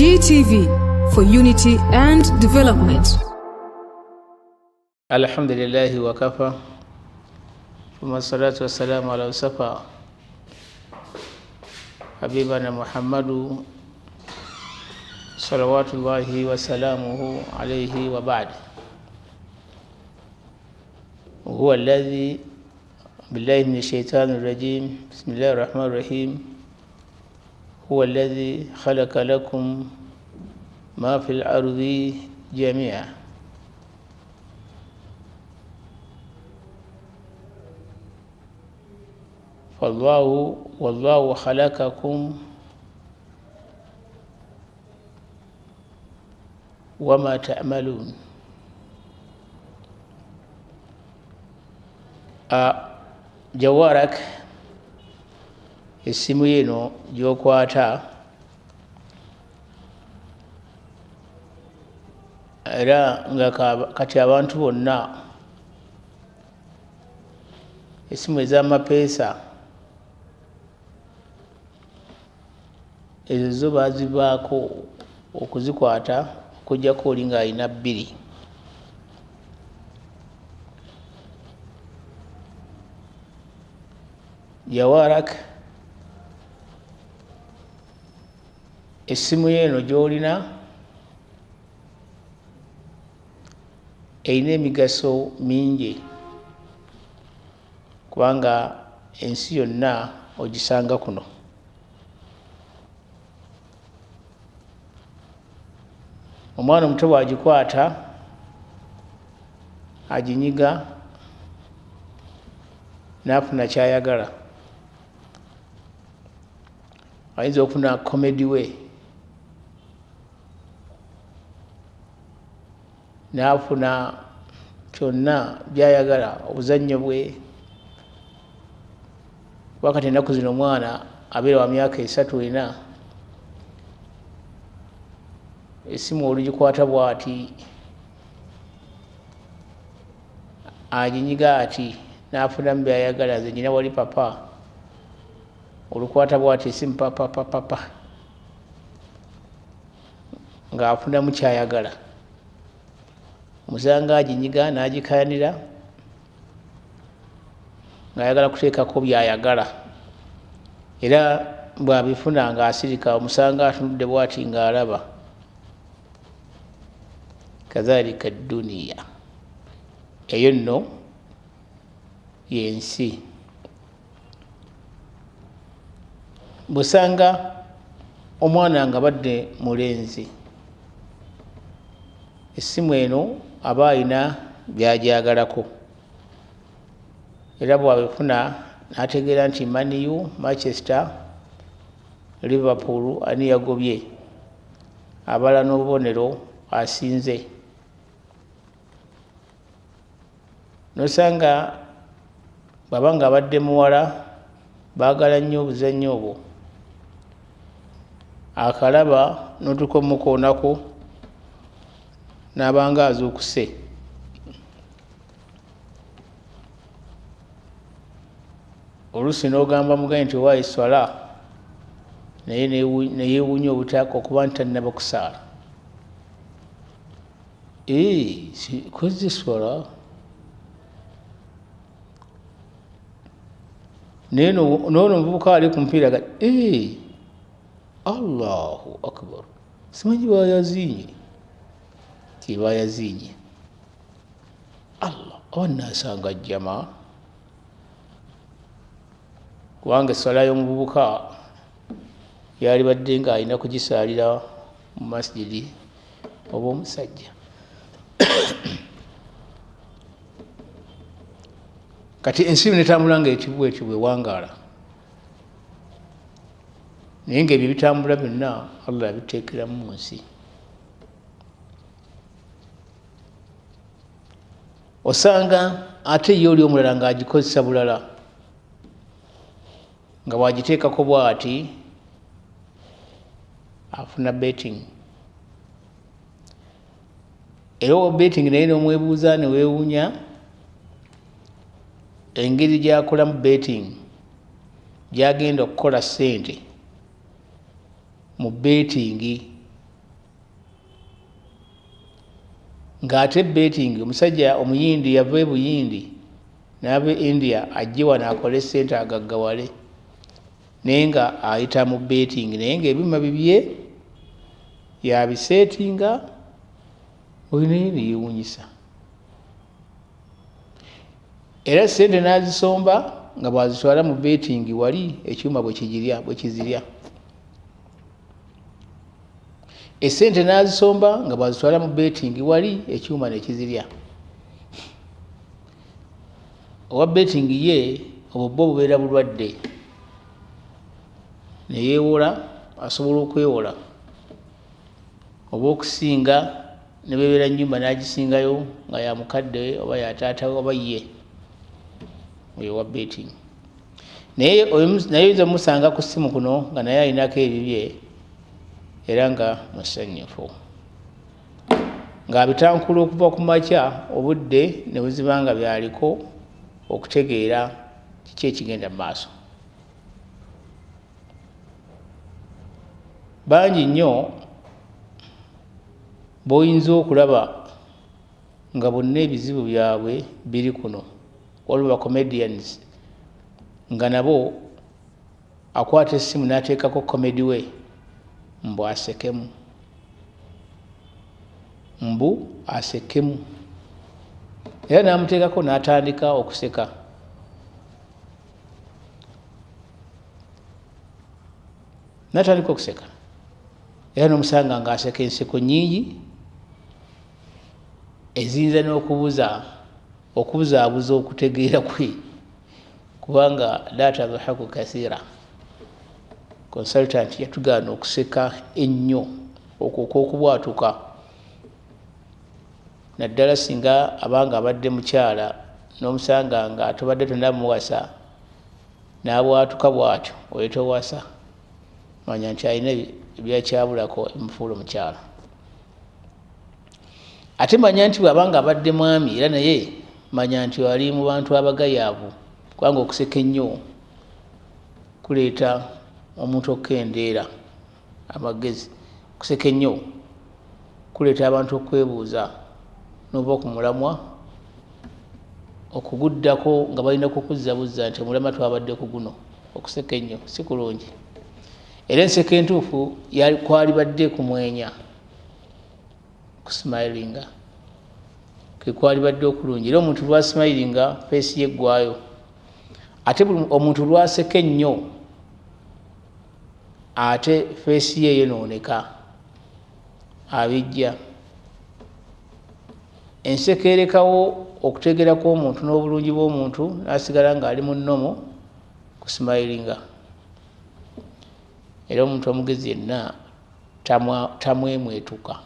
GTV for unity and development. الحمد لله وكفى ثم الصلاة والسلام على وصفى حبيبنا محمد صلوات الله وسلامه عليه وبعد هو الذي بالله من الشيطان الرجيم بسم الله الرحمن الرحيم هو الذي خلق لكم ما في الأرض جميعا فالله والله خلقكم وما تعملون. Jawarak, essimu yeno gyokwata era nga kati abantu bonna essimu ez'amapeesa ezo zo bazivaako okuzikwata okuggyako oli ng'alina bbiri. Jawarak, essimu yo eno gy'olina erina emigaso mingi kubanga ensi yonna ogisanga kuno. Omwana omuto bw'agikwata aginyiga n'afuna ky'ayagala. Ayinza okufuna comedy we n'afuna kyonna by'ayagala, obuzannyo bwe, kuba kati ennaku zino omwana abeera wa myaka 3, 4, essimu olugikwata bw'ati aginyiga ati n'afunamu by'ayagala. Nze nyina wali papa olukwata bw'ati essimu papapapapa ng'afunamu ky'ayagala, omusanga aginyiga n'agikayanira ng'ayagala kuteekako by'ayagala, era bw'abifuna ng'asirika, omusanga atunudde bw'ati ng'alaba. Kadhalika duniya, eyo nno y'ensi. Bw'osanga omwana nga badde mulenzi, essimu eno aba alina by'agyagalako, era bw'abifuna n'ategeera nti Man U, Manchester, Liverpool ani yagobye, abala n'obubonero asinze. N'osanga bw'aba nga abadde muwala, baagala nnyo obuzannyo obwo, akalaba n'otuuka omukoonako n'abanga azuukuse. Oluusi n'ogamba mugaye nti owaaye swala, naye neyeewuunya obutaaka okuba nti tannaba kusaala. Kozze swala naye noono omuvubuka ali ku mupiira ga Allahu akbar, simanyi bayazinye tibayazinye Allah oba nasanga jjama, kubanga esswala y'omuvubuka yalibadde nga alina kugisaalira mu masjidi oba omusajja. Kati ensi netambula nga etibwa etyo bwewangaala, naye nga ebyo bitambula byonna Allah yabiteekeramu mu nsi. Osanga ate ye oli omulala ng'agikozesa bulala, nga bw'agiteekako bw'ati afuna betting, era owa betting naye n'omwebuuza ne weewuunya engeri gy'akolamu betting, gy'agenda okukola ssente mu betting. Ng'ate betting omusajja Omuyindi yava e Buyindi n'ava e India ajje wano akole ssente agaggawale, naye nga ayita mu betting, naye ng'ebyuma bibye yabiseetinga. Oyo naye neyewuunyisa, era ssente n'azisomba nga bw'azitwala mu betting wali ekyuma bwe kigirya, bwe kizirya. Esente n'azisomba nga bw'azitwala mu betting wali ekyuma ne kizirya. Owa betting ye obwo bwo bubeera bulwadde, ne yeewola, asobola okwewola oba okusinga ne bebeera nnyumba n'agisingayo nga ya mukadde we oba ya taata we oba ye oyo owa betting. Naye naye oyinza omusanga ku ssimu kuno nga naye alinako ebibye era nga musanyufu ng'abitankula okuva ku makya obudde ne buziba nga byaliko okutegeera kiki ekigenda mu maaso. Bangi nnyo b'oyinza okulaba nga bonna ebizibu byabwe biri kuno. Waliwo ba comedians nga nabo akwata essimu n'ateekako comedy we mbu asekemu, mbu asekemu, era n'amuteekako n'atandika okuseka. N'atandika okuseka era n'omusanga ng'aseka enseko nnyingi eziyinza n'okubuza okubuzaabuza okutegeera kwe, kubanga la tadhahaku kathira. Consultant yatugaana okuseka ennyo okwo okw'okubwatuka, naddala singa abanga abadde mukyala n'omusanga nga tobadde tonnamuwasa n'abwatuka bw'atyo, oyo towasa, manya nti alina ebyakyabulako ebimufuula omukyala. Ate manya nti bw'aba nga abadde mwami era naye manya nti ali mu bantu abagayaavu, kubanga okuseka ennyo kuleeta omuntu okukendeera amagezi. Okuseka ennyo kuleeta abantu okwebuuza n'ova ku mulamwa okuguddako nga balina kukuzza buzza nti omulamwa twabadde ku guno. Okuseka ennyo si kulungi, era enseko entuufu kwalibadde kumwenya, kusimayiringa kwe kwalibadde okulungi. Era omuntu lwasimayiringa feesi ye eggwayo, ate omuntu lwaseka ennyo ate feesi ye eyonooneka, abijja. Enseko erekawo okutegeera kw'omuntu n'obulungi bw'omuntu n'asigala ng'ali mu nnomo kusimayiringa. Era omuntu omugezi yenna tamwemwetuka.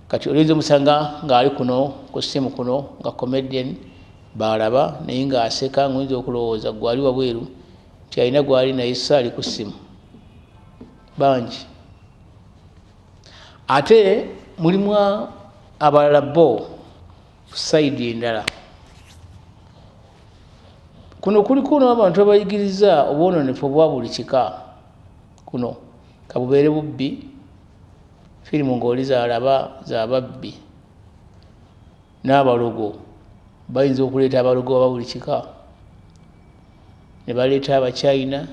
Kati olinza omusanga ng'ali kuno ku ssimu kuno nga comedian baalaba, naye ng'aseka ng'oyinza okulowooza gwali wabweru nti alina gwali naye so ali ku ssimu. Bangi. Ate mulimu abalala bo ku sayidi endala. Kuno kuliko n'abantu abayigiriza obwononefu obwa buli kika. Kuno kabubeere bubbi, firimu ng'oli z'alaba za babbi n'abalogo. Bayinza okuleeta abalogo aba buli kika, ne baleeta Abachina,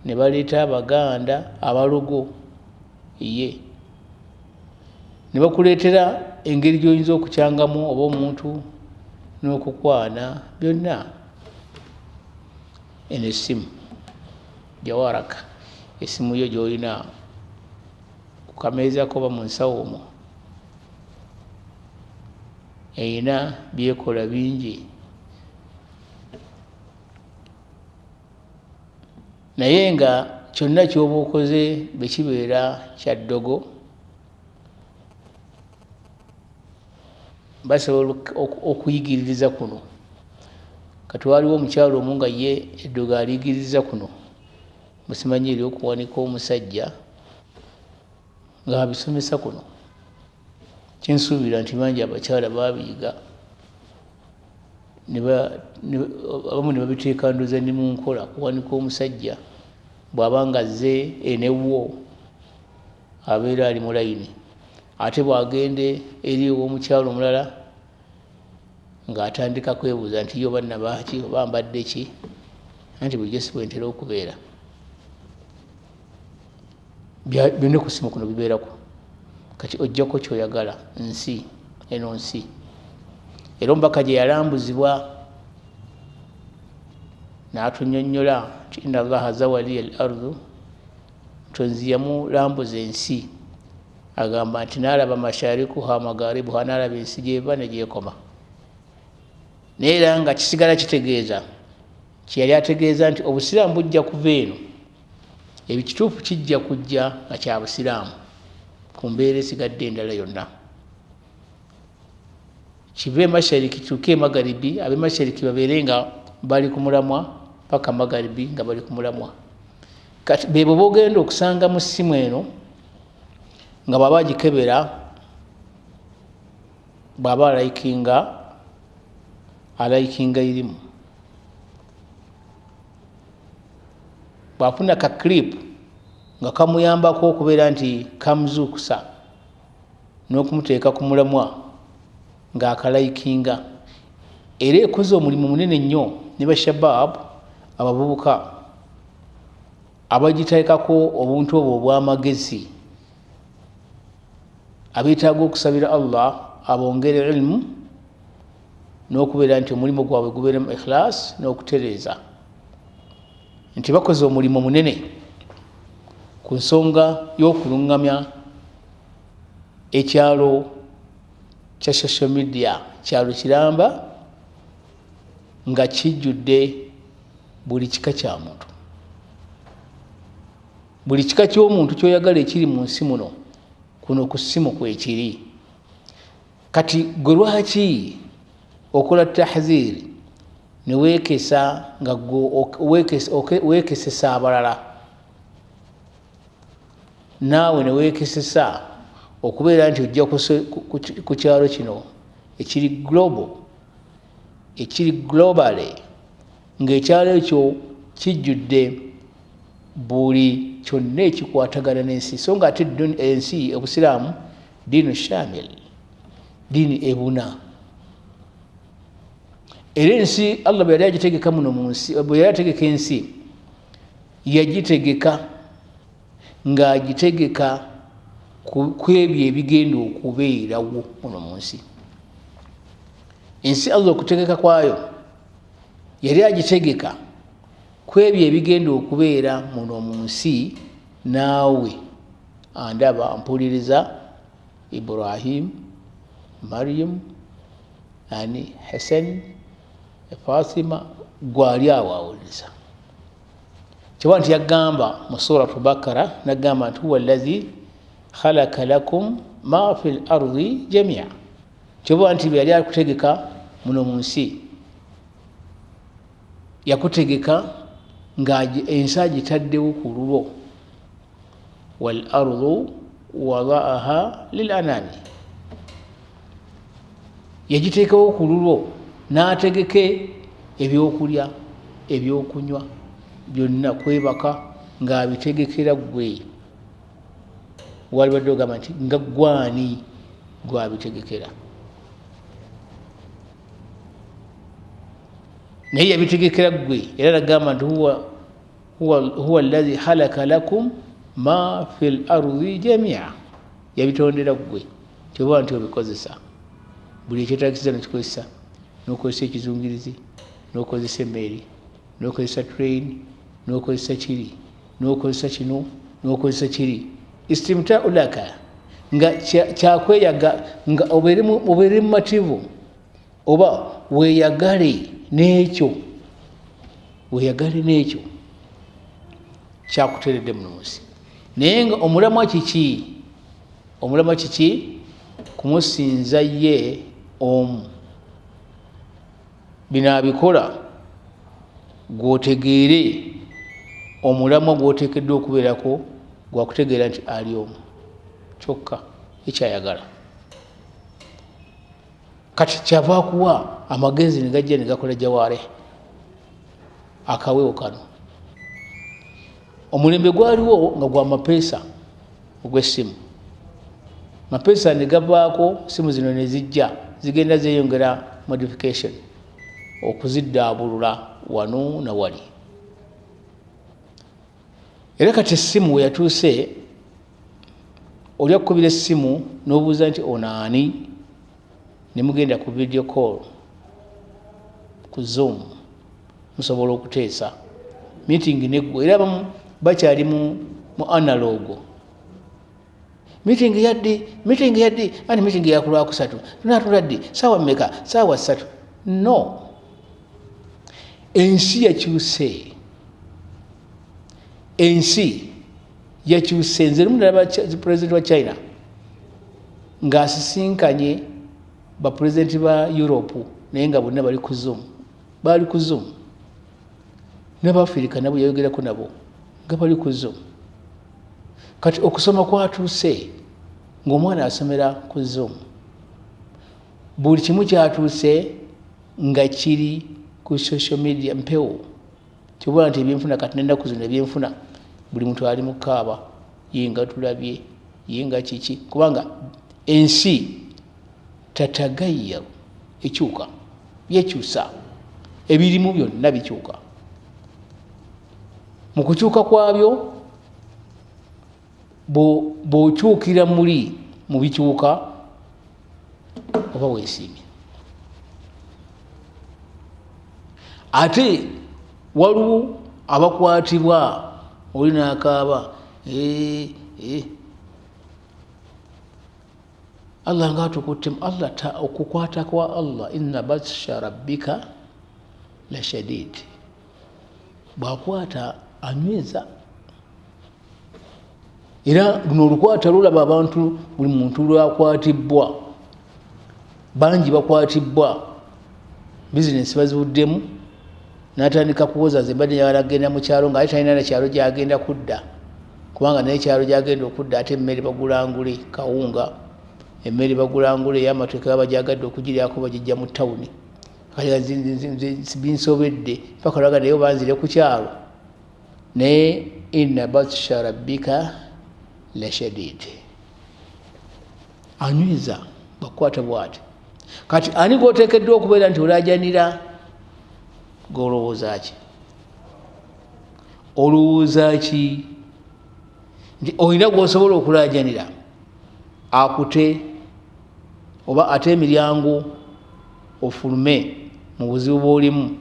ne baleeta Abaganda abalogo, ye ne bakuleetera engeri gy'oyinza okukyangamu oba omuntu n'okukwana byonna. Eno essimu jawaraka, essimu yo gy'olina ku kameeza ko oba mu nsawo omwo, erina by'ekola bingi, naye nga kyonna ky'oba okoze bwe kibeera kya ddogo, basobola okuyigiririza kuno. Kati waliwo omukyala omu nga ye eddogo aliyigiririza kuno, musimanyi ery'okuwanika omusajja ng'abisomesa kuno. Kyensuubira nti bangi abakyala baabiyiga abamu ne babiteeka ndowooza ne mu nkola, kuwanika omusajja bw'aba ng'azze enewwo abeera ali mu layini. Ate bwagende eri ew'omukyalo omulala ng'atandika kwebuuza nti ye oba nabaaki oba mbadde ki, anti bulijjo si bwentera okubeera. Byonna ku ssimu kuno bibeerako. Kati ojjako kyoyagala, nsi eno nsi. Era omubaka gye yalambuzibwa n'atunyonnyola nti inna Allaha zawaliya al ardu, Omutonzi yamulambuza ensi. Agamba nti n'alaba masharikuha magaribuha, n'alaba ensi gyeva ne gyekoma. Naye era nga kisigala kitegeeza kyeyali ategeeza nti obusiraamu bujja kuva eno, ebikituufu kijja kujja nga kya busiraamu ku mbeera esigadde endala yonna. Kive emashariki kituuke emagaribi, abemashariki babeere nga bali ku mulamwa paka magaribi nga bali ku mulamwa. Kati bebo bogenda okusanga mu ssimu eno nga bwaba agikebera, bwaba alayikinga, alayikinga irimu, bwafuna ka clip nga kamuyambako okubeera nti kamuzuukusa n'okumuteeka ku mulamwa ng'akalayikinga. Era ekoze omulimu munene nnyo ne bashabab abavubuka abagiteekako obuntu obwo obw'amagezi, abeetaaga okusabira Allah abongere ilmu n'okubeera nti omulimu gwabwe gubeere mu ikhlas n'okutereeza, nti bakoze omulimu munene ku nsonga y'okulungamya ekyalo kya social media, kyalo kiramba nga kijjudde buli kika kya muntu, buli kika ky'omuntu kyoyagala ekiri mu nsi muno, kuno ku ssimu kwekiri. Kati gwe lwaki okola tahziri newekesa nga gwe wekesesa abalala, naawe newekesesa okubeera nti ojja ku kyalo kino ekiri global, ekiri globally, ng'ekyalo ekyo kijjudde buli kyonna ekikwatagana n'ensi, so nga ate ensi obusiraamu diinu shamil, diini ebuna. Era ensi Allah bwe yali agitegeka muno mu nsi, bwe yali ategeka ensi yagitegeka ng'agitegeka ku ebyo ebigenda okubeerawo muno mu nsi. Ensi Allah okutegeka kwayo yali agitegeka ku ebyo ebigenda okubeera muno mu nsi. Naawe andaba mpuliriza, Ibrahim, Mariam, ani Hassan, Fatima, gwali awo awuliriza. Kyoba nti yagamba mu suratu Bakara, nagamba nti huwa allazi khalaka lakum ma fi l ardi jamia. Kyoba nti bwe yali akutegeka muno mu nsi, yakutegeka nga ensi agitaddewo ku lulwo. Wal ardu wadaaha lil anami, yagiteekawo ku lulwo n'ategeke ebyokulya, ebyokunywa byonna, kwebaka, ng'abitegekera ggwe. Walibadde ogamba nti nga gwani gwabitegekera, naye yabitegekera ggwe. Era nagamba nti huwa allazi halaka lakum ma fi l ardi jamia, yabitondera ggwe. Kyoba nti obikozesa buli ekyetagisiza nokikozesa, nokozesa ekizungirizi, nokozesa emmeeri, nokozesa train, nokozesa kiri, nokozesa kino, nokozesa kiri, istimtau laka, nga kyakweyaga, nga obeere mumativu oba weyagale n'ekyo, weyagale n'ekyo kyakuteredde muno munsi. Naye nga omulamwa kiki? Omulamwa kiki? Kumusinza ye omu. Bino abikola gwotegeere omulamwa gwoteekeddwa okubeerako, gwakutegeera nti ali omu kyokka ekyayagala. Kati kyava akuwa amagezi negajja negakola jaware akawewo kano. Omulembe gwaliwo nga gwa mapeesa ogw'essimu, Mapesa ne gavaako, simu zino ne zijja zigenda zeeyongera modification okuziddaabulula wano na wali. Era kati essimu we yatuuse, oli akukubira essimu n'obuuza nti ono ani, ne mugenda ku video call ku Zoom, musobola okuteesa meeting neggwa. Era abamu bakyali mu analog meeting. Yaddi meeting yaddi anti meeting yakulwakusatu tunatula ddi, saawa mmeka? Saawa 3. No, ensi yakyuse, ensi yakyuse. Nze lumu nalaba president wa China ng'asisinkanye bapulezidenti ba Europe, naye nga bonna bali ku Zoom, baali ku Zoom. N'Abafirika nabo yayogerako nabo nga bali ku Zoom. Kati okusoma kwatuuse ng'omwana asomera ku Zoom, buli kimu kyatuuse nga kiri ku social media mpewo. Kyobula nti ebyenfuna kati nenaku zino ebyenfuna buli muntu ali mu kaaba ye nga tulabye ye nga kiki, kubanga ensi tatagayyaru, ekyuka, yekyusa, ebirimu byonna bikyuka. Mu kukyuka kwabyo, bw'okyukira muli mu bikyuka oba weesiimye. Ate waliwo abakwatibwa oli n'akaaba, eh, eh. Allah nga atukuttemu Allah okukwata kwa Allah, inna batsha rabbika la shadid, bwakwata anyweza. Era luno olukwata lulaba abantu, buli muntu lwakwatibwa, bangi bakwatibwa, bizinesi bazibuddemu, natandika kuwoza nze mbadde njagala kugenda mu kyalo, nga ate talina na kyalo gyagenda kudda, kubanga naye kyalo gyagenda okudda ate emmere bagulangule kawunga, emmere bagulangule ey'amatooke, baba gyagadde okugiryako bagijja mu tawuni. Kati binsobedde paka lwaga naye obanzire ku kyalo. Naye inna batsha rabbika la shadid, anyweza bakukwata bwati. Kati ani gwoteekeddwa okubeera nti olajanira? Golowooza ki? Olowooza ki nti olina gwosobola okulajanira akute oba ate emiryango ofulume mu buzibu bwolimu,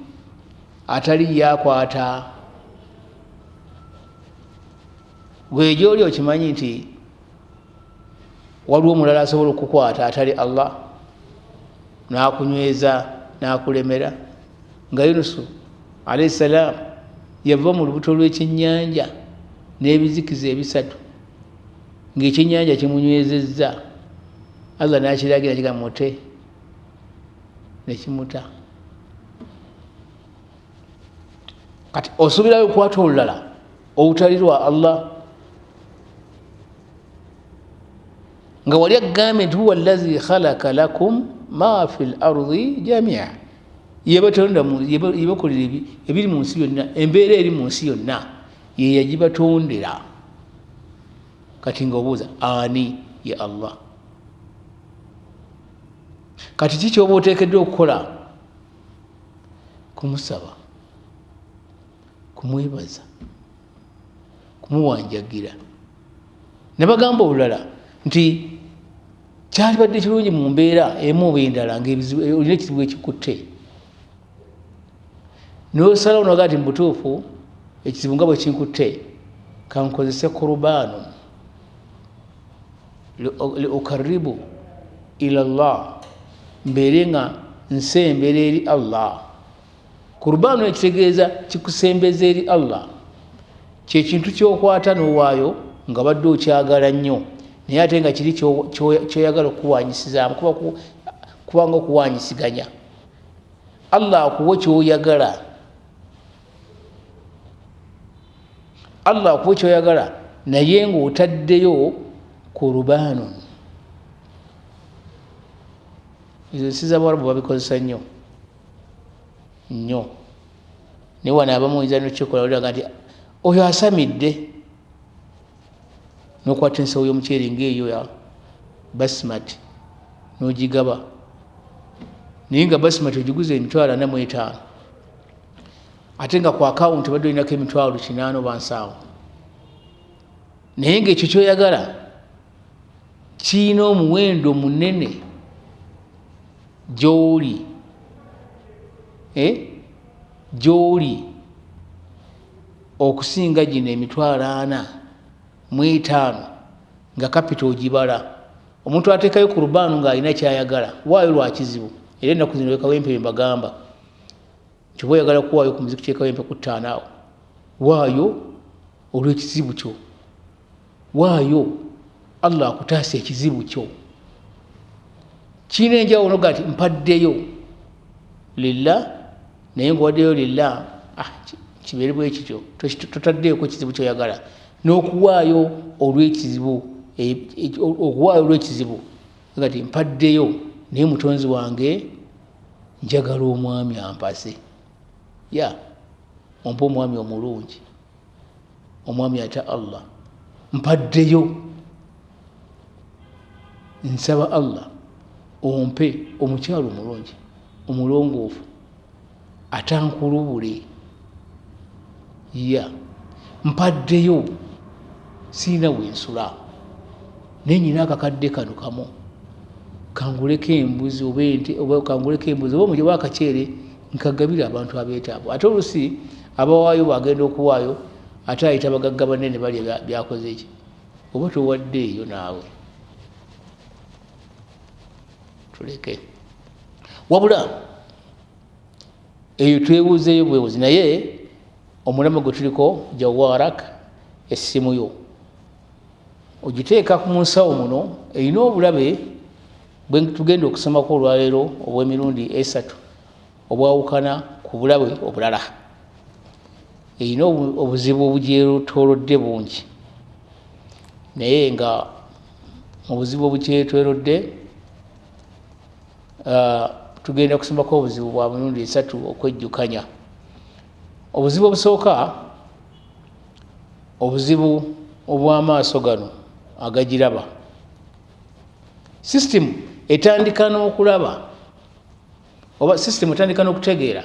atali yakwata gwe gyoli? Okimanyi nti waliwo omulala asobola okukwata atali Allah n'akunyweza n'akulemera, nga Yunusu alaihi salam yava mu lubuto lw'ekyennyanja n'ebizikiza ebisatu, ng'ekyennyanja kimunywezezza, Allah n'akiragira kiga mute, nekimuta. Kati osuubirayo okukwata olulala obutali lwa Allah, nga wali agambye nti huwa allazi khalaka lakum ma fi lardi jamia, yebatonda, yebakolera ebiri mu nsi yonna, embeera eri mu nsi yonna yeyagibatondera. Kati nga obuuza ani ye Allah? Kati ki kyoba oteekeddwa okukola? Kumusaba, kumwebaza, kumuwanjagira. Nabagamba olulala nti kyalibadde kirungi mu mbeera emu oba endala, ngaolina ekizibu ekikutte, nosalawo noga nti mubutuufu ekizibu nga bwe kinkutte, kankozese kurubaanu liukaribu ila llah, mbeere nga nsembera eri Allah. Kurubaanu ekitegeeza kikusembeza eri Allah, kyekintu kyokwata nowaayo nga badde okyagala nnyo, naye ate nga kiri kyoyagala okuwanyisizaamu, kubanga okuwanyisiganya Allah akuwe kyoyagala, Allah akuwe kyoyagala, naye ngaotaddeyo kurubaanu. Ezo ensi z'Abawarabu babikozesa nnyo nnyo, naye wano abamu oyinza nokikola olaga nti oyo asamidde, nokwata ensawo y'omuceere ngaeyo Basmati n'ogigaba, naye nga basmati ogiguze 450,000, ate nga ku akawunti obadde olinako 800,000 oba 70, naye ngaekyo kyoyagala kirina omuwendo munene gyoli, gyoli okusinga gino 450,000 nga kapito ogibala. Omuntu ateekayo ku rubaanu ng'alina kyayagala, waayo lwakizibu. Era ennaku zino Kawempe mbagamba nti oba oyagala kuwaayo ku muzikiti Kawempe ku 5 awo, waayo olw'ekizibu kyo, waayo Allah akutaasa ekizibu kyo. Kirina enjawulo noga nti mpaddeyo lillah, naye ngaowaddeyo lillah, kibeere bwe kityo, totaddeeko kizibu kyoyagala, n'okuwaayo olw'ekizibu, okuwaayo olw'ekizibu nga ti mpaddeyo naye mutonzi wange njagala omwami ampase, ya ompe omwami omulungi, omwami ata Allah, mpaddeyo nsaba Allah ompe omukyalo omulungi omulongoofu atankulubule, ya mpaddeyo siina wensula naye nyina akakadde kano kamu kanguleko embuzi oba ente oba kanguleko embuzi oba omuja oba akaceere nkagabire abantu abeetaavu. Ate olusi abawaayo bwagenda okuwaayo ate ayita bagagga banene balya byakoze ki, oba towaddeeyo naawe tuleke. Wabula eyo twebuuzeeyo bwebuzi, naye omulamwa gwe tuliko jawarak, essimu yo ogiteeka mu nsawo muno erina obulabe bwe tugenda okusomako olwaleero obw'emirundi 3 obwawukana ku bulabe obulala. Erina obuzibu obugyetoolodde bungi, naye nga mu buzibu obugyetoolodde tugenda kusomako obuzibu bwa mirundi 3 okwejjukanya. Obuzibu obusooka, obuzibu obw'amaaso gano agagiraba. Sisitimu etandika n'okulaba, oba sisitimu etandika n'okutegeera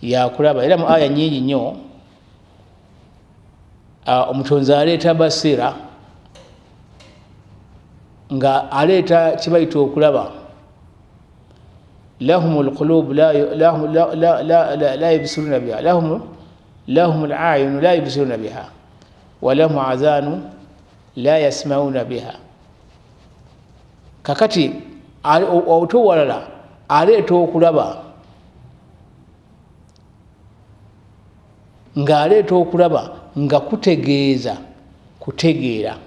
yakulaba. Era mu aya nyingi nnyo omutonzi aleeta basira nga aleeta kibayita okulaba. Lahum lqulub la yubsiruna biha, lahum layunu la yubsiruna biha walahum adhanu la yasmauna biha. Kakati otowalala aleeta okulaba ng'aleeta okulaba nga kutegeeza kutegeera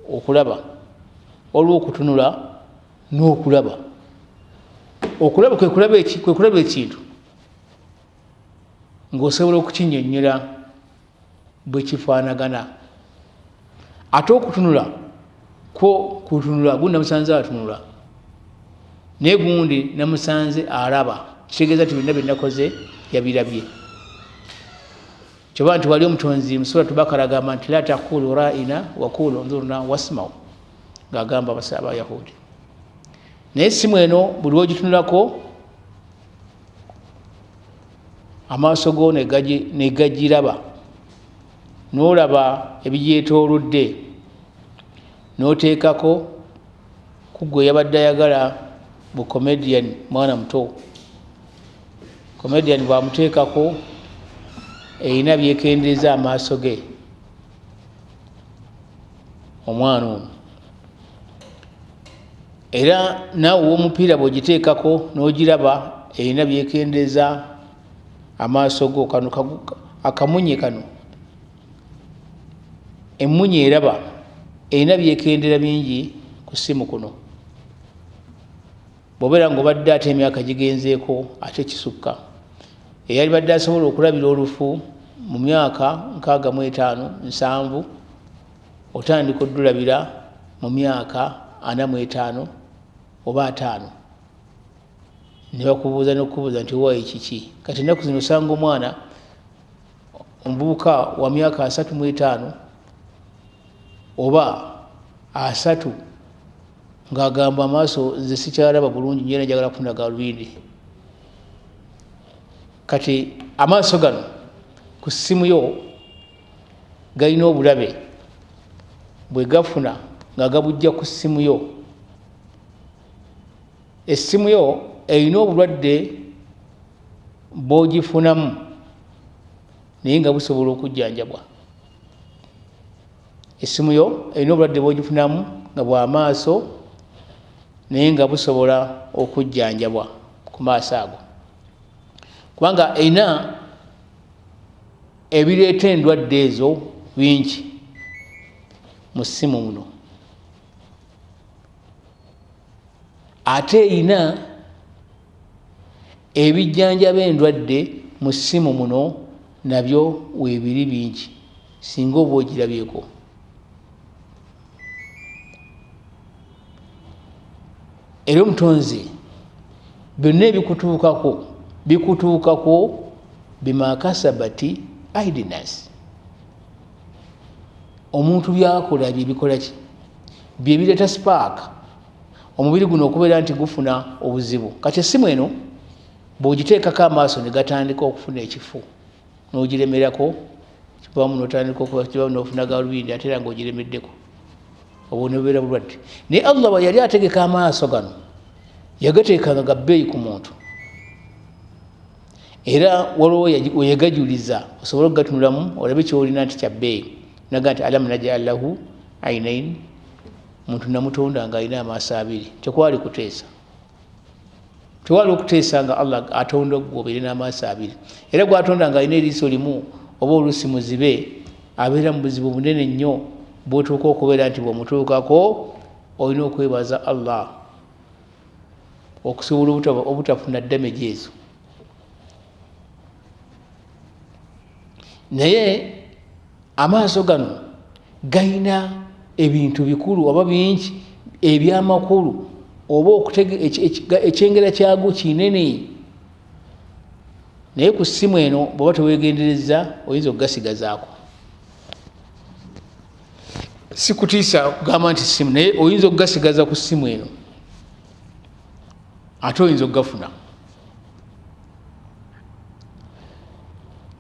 okulaba, waliwo okutunula n'okulaba. Okulaba kwe kulaba ekintu ng'osobola okukinnyonnyola bwe kifaanagana. Ate okutunula kwo kutunula, gundi namusanze atunula naye gundi namusanze alaba, kitegeeza nti byonna bye nakoze yabirabye. Kyoba nti wali omutonzi mu Suratu Bakara agamba nti la taqulu ra'ina wa qulu unzurna wasma'u, ng'agamba Abayahudi. Naye essimu eno buli lw'ogitunulako amaaso go ne gagiraba, n'olaba ebigyetoolodde, n'oteekako ku gwe yabadde ayagala bu comedian mwana muto. Comedian bw'amuteekako erina byekendeeza amaaso ge omwana ono. Era naawe ow'omupiira bw'ogiteekako n'ogiraba erina byekendeeza amaaso go. Kano akamunye kano, emmunye eraba erina byekendera bingi ku ssimu kuno. Bw'obeera ng'obadde ate emyaka gigenzeeko ate kisukka, eyali badde asobola okulabira olufu mu myaka 65 7, otandika oddulabira mu myaka 45 oba 50, ne bakubuuza n'okukubuuza nti owaayo kiki. Kati ennaku zino osanga omwana omuvubuka wa myaka 35 oba 30 ng'agamba amaaso nze sikyalaba bulungi nyo era njagala kufuna galubindi. Kati amaaso gano ku ssimu yo galina obulabe bwe gafuna nga gabujja ku ssimu yo. Essimu yo erina obulwadde bw'ogifunamu naye nga busobola okujjanjabwa. Essimu yo erina obulwadde bw'ogifunamu nga bwa maaso naye nga busobola okujjanjabwa ku maaso ago, kubanga erina ebireeta endwadde ezo bingi mu ssimu muno. Ate erina ebijjanjaba endwadde mu ssimu muno nabyo weebiri bingi singa oba ogirabyeko. Era omutonzi byonna ebikutuukako bikutuukako bima kasabati aidinas, omuntu byakola byebikola ki byebireeta spark omubiri guno okubeera nti gufuna obuzibu. Kati essimu eno bw'ogiteekako amaaso ne gatandika okufuna ekifu n'ogiremerako kivamu n'otandika okuba n'ofuna galubindi ate era ng'ogiremeddeko, obwo nebubeera bulwadde. Naye Allah bwe yali ategeka amaaso gano yagateekanga ga bbeeyi ku muntu, era waliwo weyegajuliza osobole okugatunulamu olabe kyolina nti kya bbeeyi, naga nti alam najal lahu ainain, muntu namutonda nga alina amaaso abiri. Tekwali kuteesa, tewali okuteesa nga Allah atonda gwe obeere n'amaaso abiri, era gwatonda nga alina eriiso limu oba oluusi muzibe, abeera mu buzibu bunene nnyo bwotuuka okubeera nti bwomutuukako olina okwebaza Allah okusobola obutafuna damage ezo. Naye amaaso gano galina ebintu bikulu oba bingi ebyamakulu oba ekyengera kyago kinene, naye ku ssimu eno bw'oba teweegenderezza oyinza okugasigazaako. Sikutiisa kugamba nti ssimu, naye oyinza okugasigaza ku ssimu eno ate oyinza okugafuna.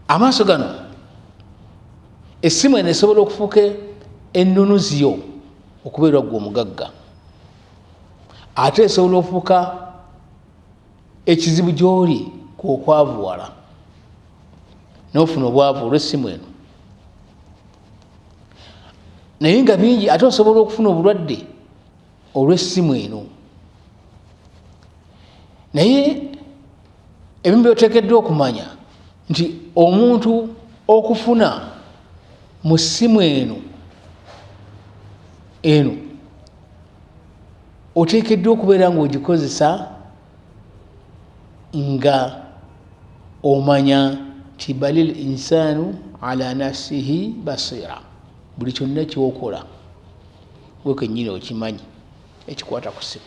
Amaaso gano essimu eno esobola okufuuka ennunuzi yo okubeera ggwe omugagga, ate esobola okufuuka ekizibu gy'oli kwokwavuwala n'ofuna obwavu olw'essimu eno. Naye nga bingi, ate osobola okufuna obulwadde olw'essimu eno. Naye ebimu byoteekeddwa okumanya nti omuntu okufuna mu ssimu eno eno oteekeddwa okubeera ng'ogikozesa nga omanya nti balil insanu ala nafsihi basira, buli kyonna kyokola gwe kennyini okimanyi ekikwata ku ssimu.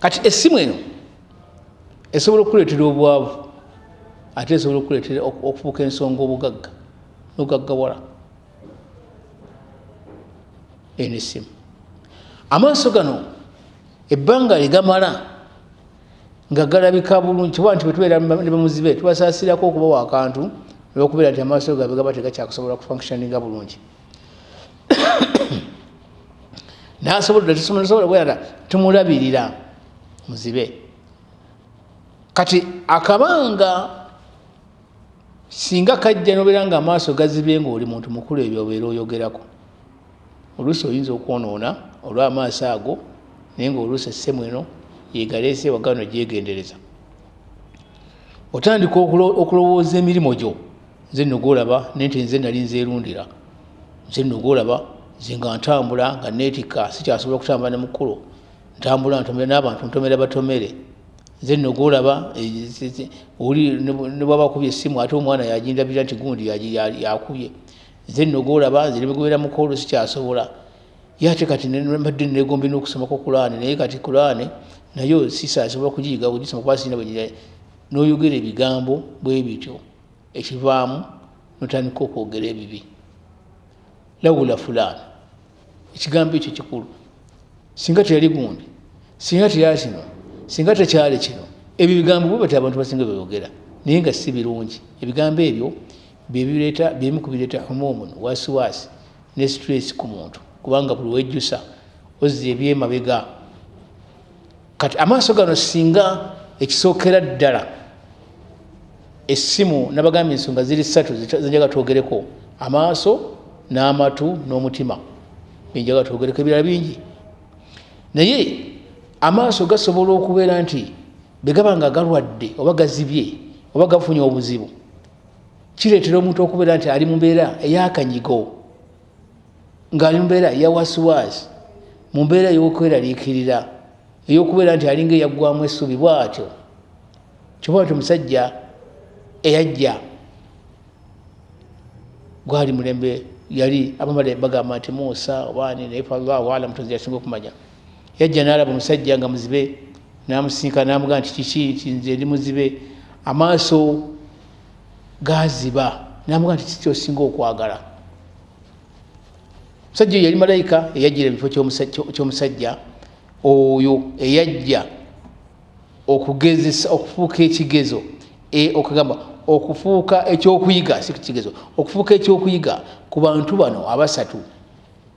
Kati essimu eno esobola okukuleetera obwavu, ate esobola okukuleetera okufuuka ensonga obugagga n'ogaggawala. Eno essimu amaaso gano ebbanga lyegamala nga galabika bulungi, kuba nti bwetubeera ne bamuzibe tubasaasirako okubawa akantu olwokubeera nti amaaso gaabwe gaba tegakyakusobola kufunctioninga bulungi, nasobola kubeera tumulabirira muzibe. Kati akabanga singa kajja nobeera nga amaaso gazibye ng'oli muntu mukulu, ebyo obeera oyogerako oluusi oyinza okwonoona olw'amaaso ago, naye ng'oluusi essimu eno yegaleese wagano gyegendereza. Otandika okulowooza emirimu gyo, nze nno gwolaba nente nze nali nzeerundira, nze nno gwolaba nze nga ntambula nga neetikka sikyasobola kutambula ne mukulu, ntambula ntomera n'abantu ntomera batomere, nze nno gwolaba oli ne bwaba akubye essimu ate omwana yagindabira nti gundi yakubye, nze nno gwolaba nze ne bwegubeera mukolo sikyasobola. Ye ate kati mbadde negombye n'okusomako Kulaane, naye kati Kulaane nayo sisasobola kugiyiga kugisoma kuba sirina bwe n'oyogera ebigambo bwe bityo, ekivaamu notandika okwogera ebibi. Lawula fulaan, ekigambo ekyo kikulu. Singa teyali gundi, singa teyali kino, singa tekyali kino. Ebyo bigambo bwe bati abantu basinga beyogera, naye nga si birungi. Ebigambo ebyo byebireeta, byemu ku bireeta humumun, wasiwasi ne stress ku muntu, kubanga buli wejjusa ozza ebyemabega. Kati amaaso gano, singa ekisookera ddala essimu, nabagambye ensonga ziri ssatu zenjaga twogereko: amaaso n'amatu n'omutima, benjaga twogereko. Ebirala bingi, naye amaaso gasobola okubeera nti bwe gaba nga galwadde oba gazibye oba gafunye obuzibu, kireetera omuntu okubeera nti ali mu mbeera ey'akanyigo, ng'ali mu mbeera eya wasiwasi, mu mbeera ey'okweraliikirira, ey'okubeera nti alinga eyaggwamu essuubi bw'atyo. Kyoba nti omusajja eyajja gwali mulembe, yali abamala bagamba nti Musa obaani, naye Allahu alam, tozi yasinga okumanya. Yajja n'alaba omusajja nga muzibe, n'amusinkana, n'amugamba nti kiki? Nti nze ndi muzibe, amaaso gaziba. N'amugamba nti kiki kyosinga okwagala? Omusajja oyo yali malayika eyajjira mu kifo ky'omusajja oyo eyajja okugezesa, okufuuka ekigezo, okugamba okufuuka ekyokuyiga, si kigezo, okufuuka ekyokuyiga ku bantu bano abasatu.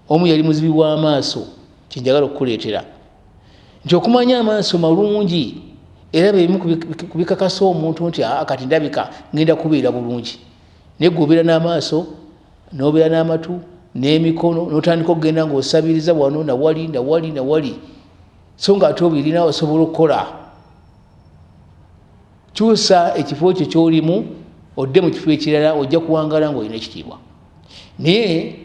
Omu yali muzibi w'amaaso. Kyenjagala okukuleetera nti okumanya amaaso malungi era byemu ku bikakasa omuntu nti aa kati ndabika ngenda kubeera bulungi. Naye gwe obeera n'amaaso, n'obeera n'amatu n'emikono, n'otandika okugenda ng'osabiriza wano nawali nawali nawali, so nga ate obirina, osobola okukola. Kyusa ekifo kyo kyolimu odde mu kifo ekirala, ojja kuwangala ng'olina ekitiibwa. Naye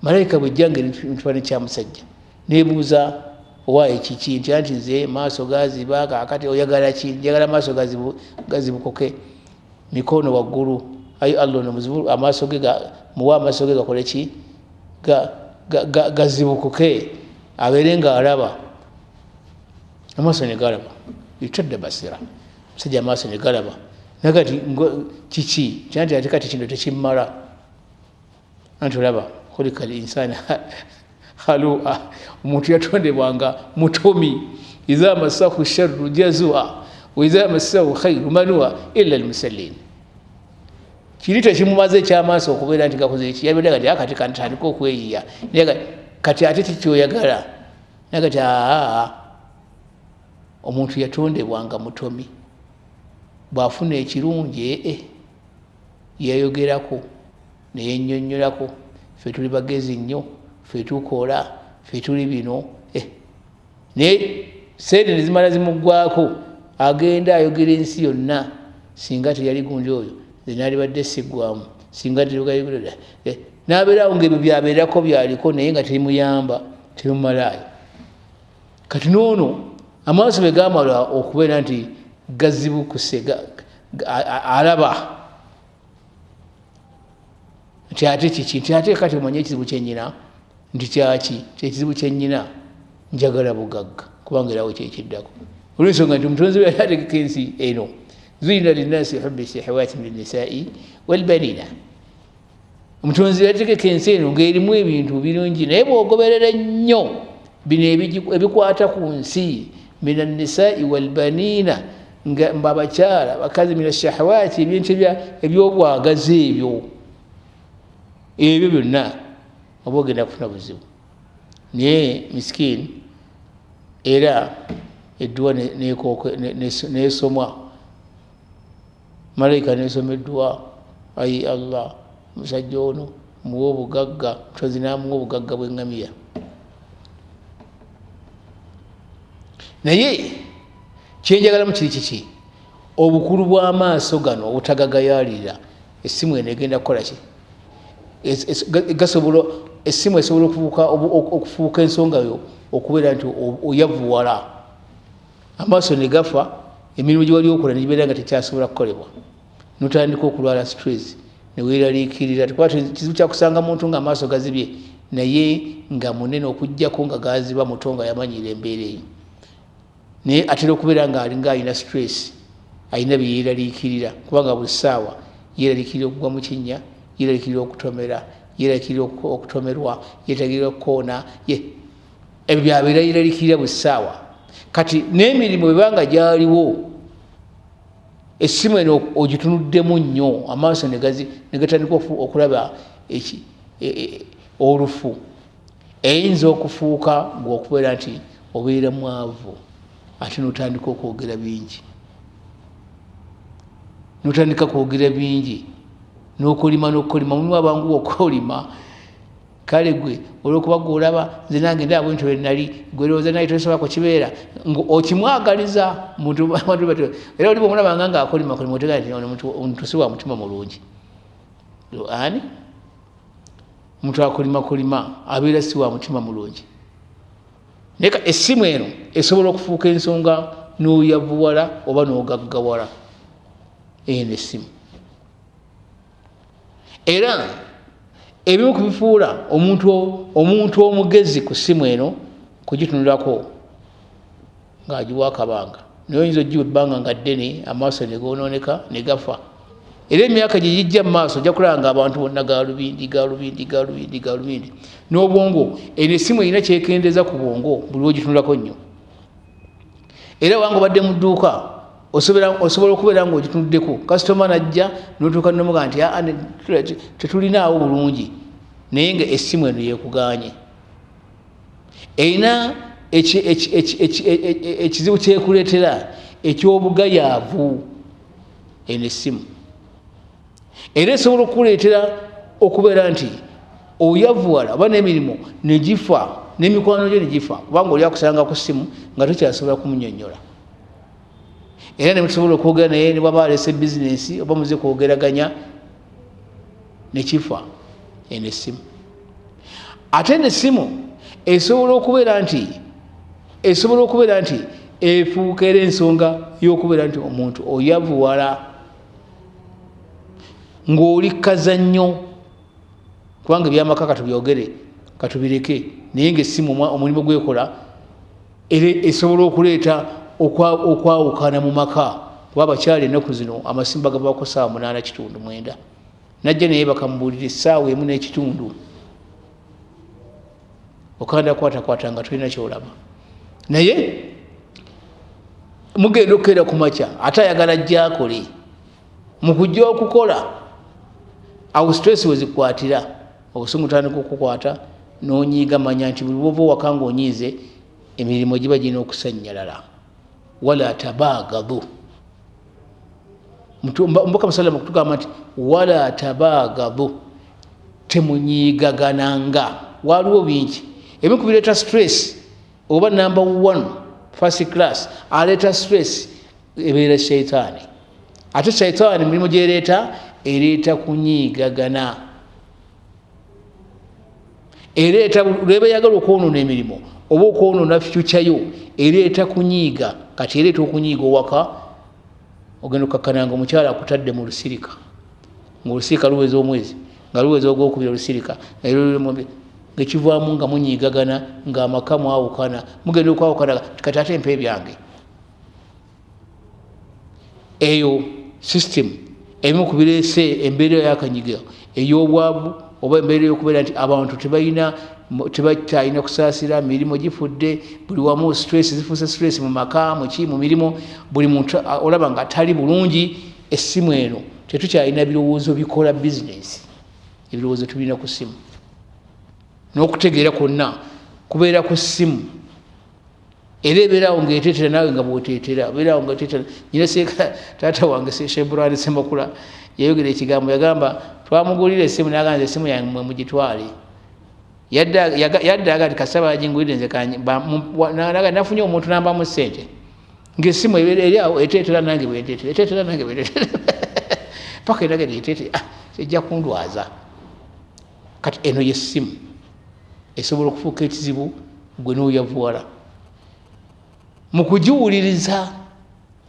malayika bwejja nga ekifaananyi kya musajja, nebuuza owaaye kiki? Nti anti nze maaso gaziba. Kakati oyagala ki? Njagala maaso gazibukuke, mikono waggulu. Ayi Allah, ono muzibu amaaso ge, muwe amaaso ge gakole ki? Gazibukuke, abeere nga alaba. Amaaso ne galaba, itadda basira, omusajja amaaso ne galaba. Nakati kiki? Nti anti ate kati kino tekimmala, anti olaba khulika al insani halua, omuntu yatondebwanga mutomi. Iza masahu sharru jazua wa iza masahu khairu manua illa almusallin. Kiri tekimumaze ekyamaaso okubeera nti gakoze eki, yabadde kati akati kantandika okweyiya. Naye kati ate kikyoyagala? Naye kati aa omuntu yatondebwanga mutomi, bw'afuna ekirungi ee yeeyogerako neyennyonnyolako, ffe tuli bagezi nnyo, ffe tukola, ffe tuli bino. Naye sente nezimala zimuggwako, agenda ayogera ensi yonna, singa teyali gundi oyo nze nalibadde siggwamu, singa nabeerawo ngaebyo byabeerako byaliko, naye nga terimuyamba, temumalaayo. Kati noono amaaso bwe gamala okubeera nti gazibukuse, alaba nti ate kiki? Nti ate kati omanye ekizibu kyenyina nti kyaki? Ekizibu kyenyina njagala bugagga, kubanga erawo kyekiddako, olwensonga nti omutonzi we yali ategeka ensi eno, zuyina linnasi hubbi shahawati min nisai walbanina. Omutonzi yategeka ensi eno ng'erimu ebintu birungi, naye bw'ogoberera ennyo bino ebikwata ku nsi, min annisai walbanina, nga mbu abakyala bakazi, min ashahawati, ebintu ebyobwagazi, ebyo byonna oba ogenda kufuna buzibu. Naye misikini era edduwa nesomwa, malayika nesoma edduwa, ayi Allah, omusajja ono muwe obugagga. Mutonzi namuwa obugagga bw'eŋŋamiya. Naye kyenjagalamu kiri kiki? Obukulu bw'amaaso gano obutagagayalirira. Essimu eno egenda kukola ki? Gasobola, essimu esobola okufuuka ensonga yo okubeera nti oyavuwala, amaaso ne gafa, emirimu gye wali okola negibeera nga tekyasobola kukolebwa, notandika okulwala stress, neweeraliikirira. Kuba kizibu kyakusanga muntu nga amaaso gazibye naye nga munene, okugjako nga gaziba muto nga yamanyiira embeera eyo, naye atera okubeera nga alinga alina stress, alina byeyeeraliikirira, kubanga buli ssaawa yeeraliikirira okugwa mu kinnya, yeeraliikirira okutomera. Yeraliikirira okutomerwa, yeeraliikirira okukoona, ebyo byabeera yeraliikirira buli ssaawa. Kati n'emirimu bwebanga gyaliwo, essimu eno ogitunuddemu nnyo, amaaso ne gatandika okulaba olufu. Eyinza okufuuka gwe okubeera nti obeera mwavu, ate n'otandika okwogera bingi, n'otandika kwogera bingi, n'okolima, n'okolima. Mulimu abanguwa okukolima. Kale gwe olwokuba gwe olaba nze nange ndaba bwentyo bwe nali, gwe lowooza naye tosobola kukibeera nga okimwagaliza muntu. Abantu batyo era oli bwomulabanga nga akolima kolima, otegeera nti ono muntu si wa mutima mulungi. Ani omuntu akolima kolima abeera si wa mutima mulungi. Naye essimu eno esobola okufuuka ensonga n'oyavuwala oba n'ogaggawala. Eno essimu era ebimu ku bifuula omuntu omugezi ku ssimu eno kugitunulako ng'agiwa akabanga, naye oyinza ogiwa ebbanga nga ddene, amaaso ne goonooneka ne gafa. Era emyaka gye gijja mu maaso ojja kulaba nga abantu bonna galubindi, galubindi, galubindi, galubindi n'obwongo. Eno essimu erina kyekendeeza ku bwongo buli lwogitunulako nnyo. Era wanga obadde mu dduuka, osobola okubeera ng'ogitunuddeko, kasitoma najja n'otuuka nomuga nti aa, tetulinaawo bulungi, naye nga essimu eno yekugaanye. Erina ekizibu kyekuleetera eky'obugayaavu. Eno essimu era esobola okukuleetera okubeera nti oyavuwala oba n'emirimu negifa, n'emikwano gyo negifa, kubanga oli akusanga ku ssimu nga tokyasobola kumunyonyola, era nemusobola okwogera naye ne bwaba alese bizinesi oba muze kwogeraganya nekifa. Eno essimu, ate eno essimu esobola okubeera nti efuuka era ensonga y'okubeera nti omuntu oyavuwala ng'oli kazannyo, kubanga ebyamaka katubyogere katubireke, naye nga essimu omulimu gwekola era esobola okuleeta okwawukana mu maka, kuba abakyala ennaku zino amasimu bagavaako saawa 8:15, 9, najja naye bakamubuulira essaawa 1:30, okanda kwatakwata nga tolina kyolaba, naye mugenda okukeera ku makya ate ayagala ajja akole. Mu kujja okukola awo stress wezikwatira, obusungu tandika okukwata nonyiiga. Manya nti buli bwova owaka ngaonyiize, emirimu giba girina okusanyalala. Wala tabaagadu, Mubaka musalama kutugamba nti wala tabaagadu, temunyiigagananga. Waliwo bingi ebimu kubireeta stress, oba number one first class aleeta stress ebeera shaitaani. Ate shaitaani mulimu gyereeta, ereeta kunyiigagana, ereeta lweba eyagala okwonoona emirimu oba okwonoona future yo, ereeta kunyiiga. Kati ereeta okunyiiga owaka, ogenda okukakkananga omukyala akutadde mu lusirika, ngaolusirika luweza omwezi, nga luweza ogwokubiri olusirika, ngekivaamu nga munyiigagana, ngaamaka mwawukana, mugenda okwawukana. Kati ate mpa ebyange. Eyo system ebimu ku bireese embeera yakanyiga ey'obwavu, oba embeera eyokubeera nti abantu tebalina, tebakyalina kusaasira, mirimu gifudde, buli wamu stress zifuuse stress mu maka, muki, mu mirimu, buli muntu olaba nga tali bulungi. Essimu eno tetukyalina birowoozo bikola bizinesi, ebirowoozo tubirina ku ssimu, n'okutegeera kwonna kubeera ku ssimu. Era ebeerawo ngaeteetera naawe nga bwoteetera, obeerawo nga eteetera. Nyina seeka taata wange Sheburani Semakula yayogera ekigambo, yagamba twamugulira essimu, nagamba essimu yange mwe mugitwale. Yadde aga nti kasaba agingulire nze nafunye omuntu nambamu sente, ngaessimu ebeera eri awo eteetera nange bwenteetera, eteetera nange bwenteetera, paka eragenda eteetera, ah, ejja kundwaza. Kati eno yessimu esobola okufuuka ekizibu gwe n'oyavuwala mu kugiwuliriza.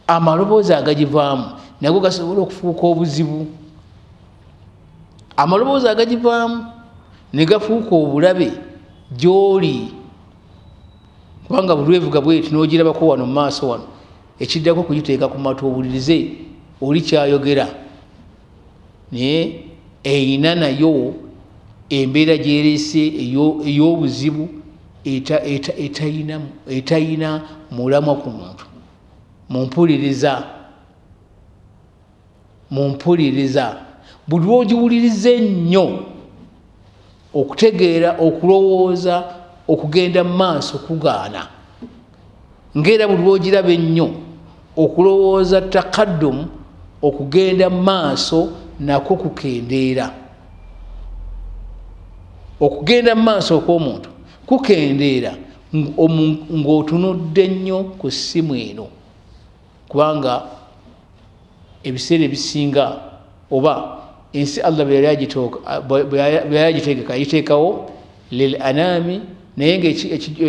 Amaloboozi agagivaamu nago gasobola okufuuka obuzibu, amaloboozi agagivaamu ne gafuuka obulabe gy'oli, kubanga buli lwevuga bweti n'ogirabako wano mu maaso wano, ekiddako kugiteeka ku matu owulirize oli kyayogera. Naye erina nayo Embeera gyereese ey'obuzibu etayina mulamwa ku muntu. Mumpuliriza, mumpuliriza, buli lwogiwuliriza ennyo okutegeera, okulowooza, okugenda mu maaso kugaana. Ngaera buli lwogiraba ennyo okulowooza takaddumu, okugenda mu maaso nakwo kukendeera. Okugenda mu maaso okw'omuntu kukendeera ng'otunudde nnyo ku ssimu eno, kubanga ebiseera ebisinga oba ensi Allah bwe yali agitegeka yagiteekawo lil anami, naye nga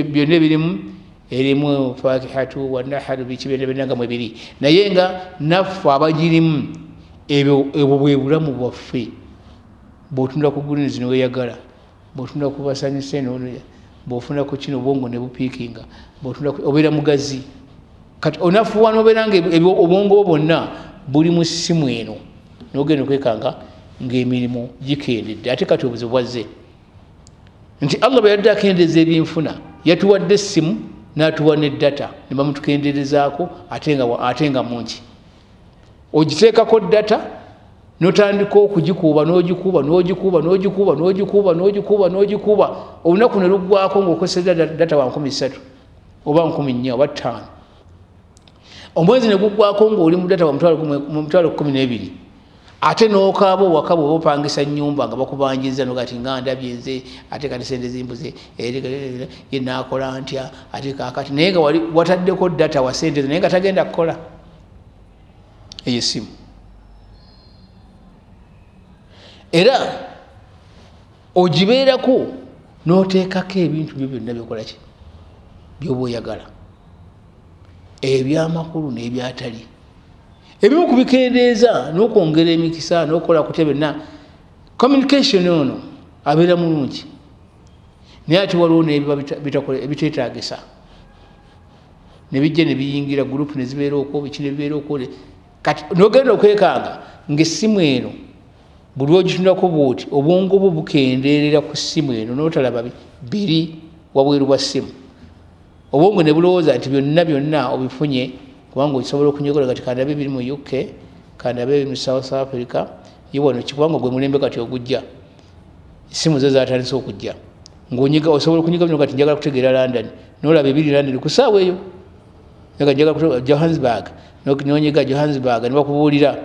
byonna ebirimu erimu fakihatu wanahalu biki byonna byonna nga mwebiri, naye nga naffe abagirimu ebwo bwe bulamu bwaffe. Bw'otunula ku greens neweyagala, bw'otunula ku basanyuse, bw'ofuna ku kino obwongo ne bupiikinga, bw'otunula obeera mugazi. Kati onafuwa n'obeera nga obwongo bwo bwonna buli mu ssimu eno, n'ogenda okwekanga ng'emirimu gikendedde. Ate kati obuzibu bwazze nti Allah bwe yadde akendeeza ebyenfuna, yatuwadde essimu n'atuwa ne data ne bamutukenderezaako, ate nga mungi. Ogiteekako data notandika okugikuuba, n'ogikuuba, n'ogikuuba, n'ogikuuba, n'ogikuuba, n'ogikuuba, n'ogikuuba, olunaku ne luggwako ng'okozesa data wa 3000 oba 4000 oba 50. Omwezi ne guggwako ng'oli mu data wa 120,000. Ate n'okaaba owaka bw'oba opangisa nnyumba nga bakubanjiza, nogati nga ndabye nze, ate kati sente zimbuze, ye naakola ntya ate kaakati? Naye nga wali wataddeko data wa sente, naye nga tagenda kukola eyo essimu. Era ogibeerako n'oteekako ebintu byo byonna byokola ki byoba oyagala, ebyamakulu n'ebyatali. Ebimu ku bikendeeza n'okwongera emikisa n'okukola kutya byonna, communication ono abeera mulungi, naye ate waliwo n'ebiba ebiteetaagisa ne bijja ne biyingira group ne zibeera okwo, biki ne bibeera okwo. Kati nogenda okwekanga ng'essimu eno buli lwogitunulako bwoti obwongo bwo bukendeerera ku ssimu eno, n'otalaba biri wabweru bwa ssimu. Obwongo ne bulowooza nti byonna byonna obifunye, kubanga osobola okunyogola kati kandabe ebiri mu UK, kandabe ebiri mu South Africa, ye wano ki, kubanga gwe mulembe kati ogujja, essimu zo zatandise okujja ng'onyiga, osobola okunyiga bino. Kati njagala kutegeera London, nolaba ebiri London ku ssaawa eyo. Njagala kutegeera Johannesburg, nonyiga Johannesburg ne bakubuulira.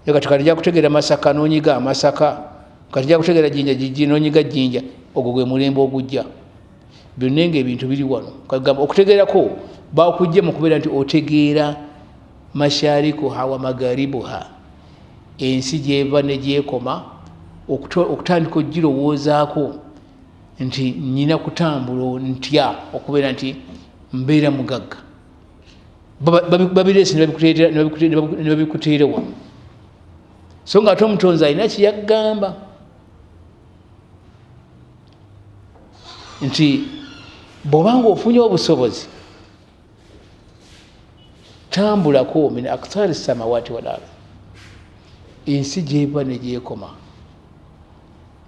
Kati kati nja kutegeera Masaka, nonyiga Masaka. Kati nja kutegeera Jinja, Jiji, nonyiga Jinja. Ogwo gwe mulembe ogujja, byonna nga ebintu biri wano. Kagamba okutegeerako bakujja mu kubeera nti otegeera masharikuha wa magaribuha, ensi gyeva ne gyekoma, okutandika ogirowoozaako nti nyina kutambula ntya okubeera nti mbeera mugagga. Babireese ne babikuteera wano, so nga ate omutonzi alina kyeyagamba nti bw'obanga ofunye obusobozi tambulako min aktari samawati wal ard, ensi gyeva ne gyekoma.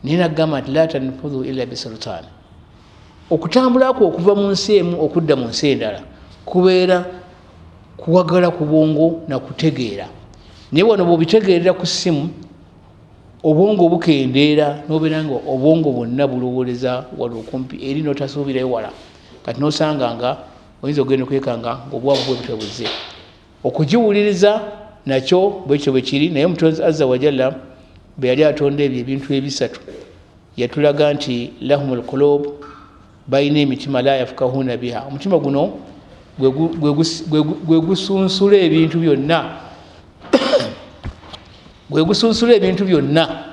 Naye nagamba nti la tanfudhu illa bisultaani. Okutambulako okuva mu nsi emu okudda mu nsi endala kubeera kuwagala ku bwongo nakutegeera, naye wano bw'obitegeerera ku ssimu obwongo bukendeera, nobeera nga obwongo bwonna bulowooleza wano okumpi eri, notasuubirayo wala. Kati nosanga nga oyinza okugenda okwekanga ngaobwavu bwe butyo buzze. Okugiwuliriza nakyo bwekyo bwe kiri, naye omutonzi azza wajalla bwe yali atonda ebyo ebintu ebisatu yatulaga nti lahum lqulub, balina emitima, la yafukahuna biha. Omutima guno gwe gusunsula ebintu byonna, gwe gusunsula ebintu byonna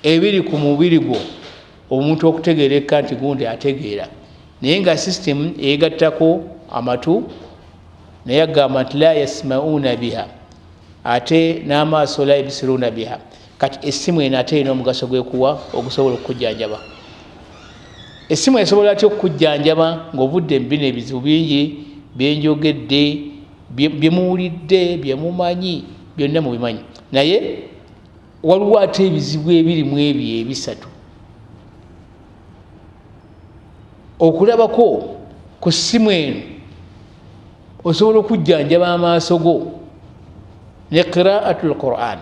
ebiri ku mubiri gwo, omuntu okutegeereka nti gundi ategeera. Naye nga system eyegattako amatu, naye agamba nti la yasmauna biha, ate n'amaaso la yubsiruna biha. Kati essimu eno ate erina omugaso gwekuwa ogusobola okukujjanjaba. Essimu esobola atya okukujjanjaba ng'ovudde mu bino ebizibu bingi byenjogedde, byemuwulidde, byemumanyi byonna mubimanyi, naye waliwo ate ebizibu ebiri mu ebyo ebisatu. Okulabako ku ssimu eno osobola okujjanjaba amaaso go ne qiraatu lquran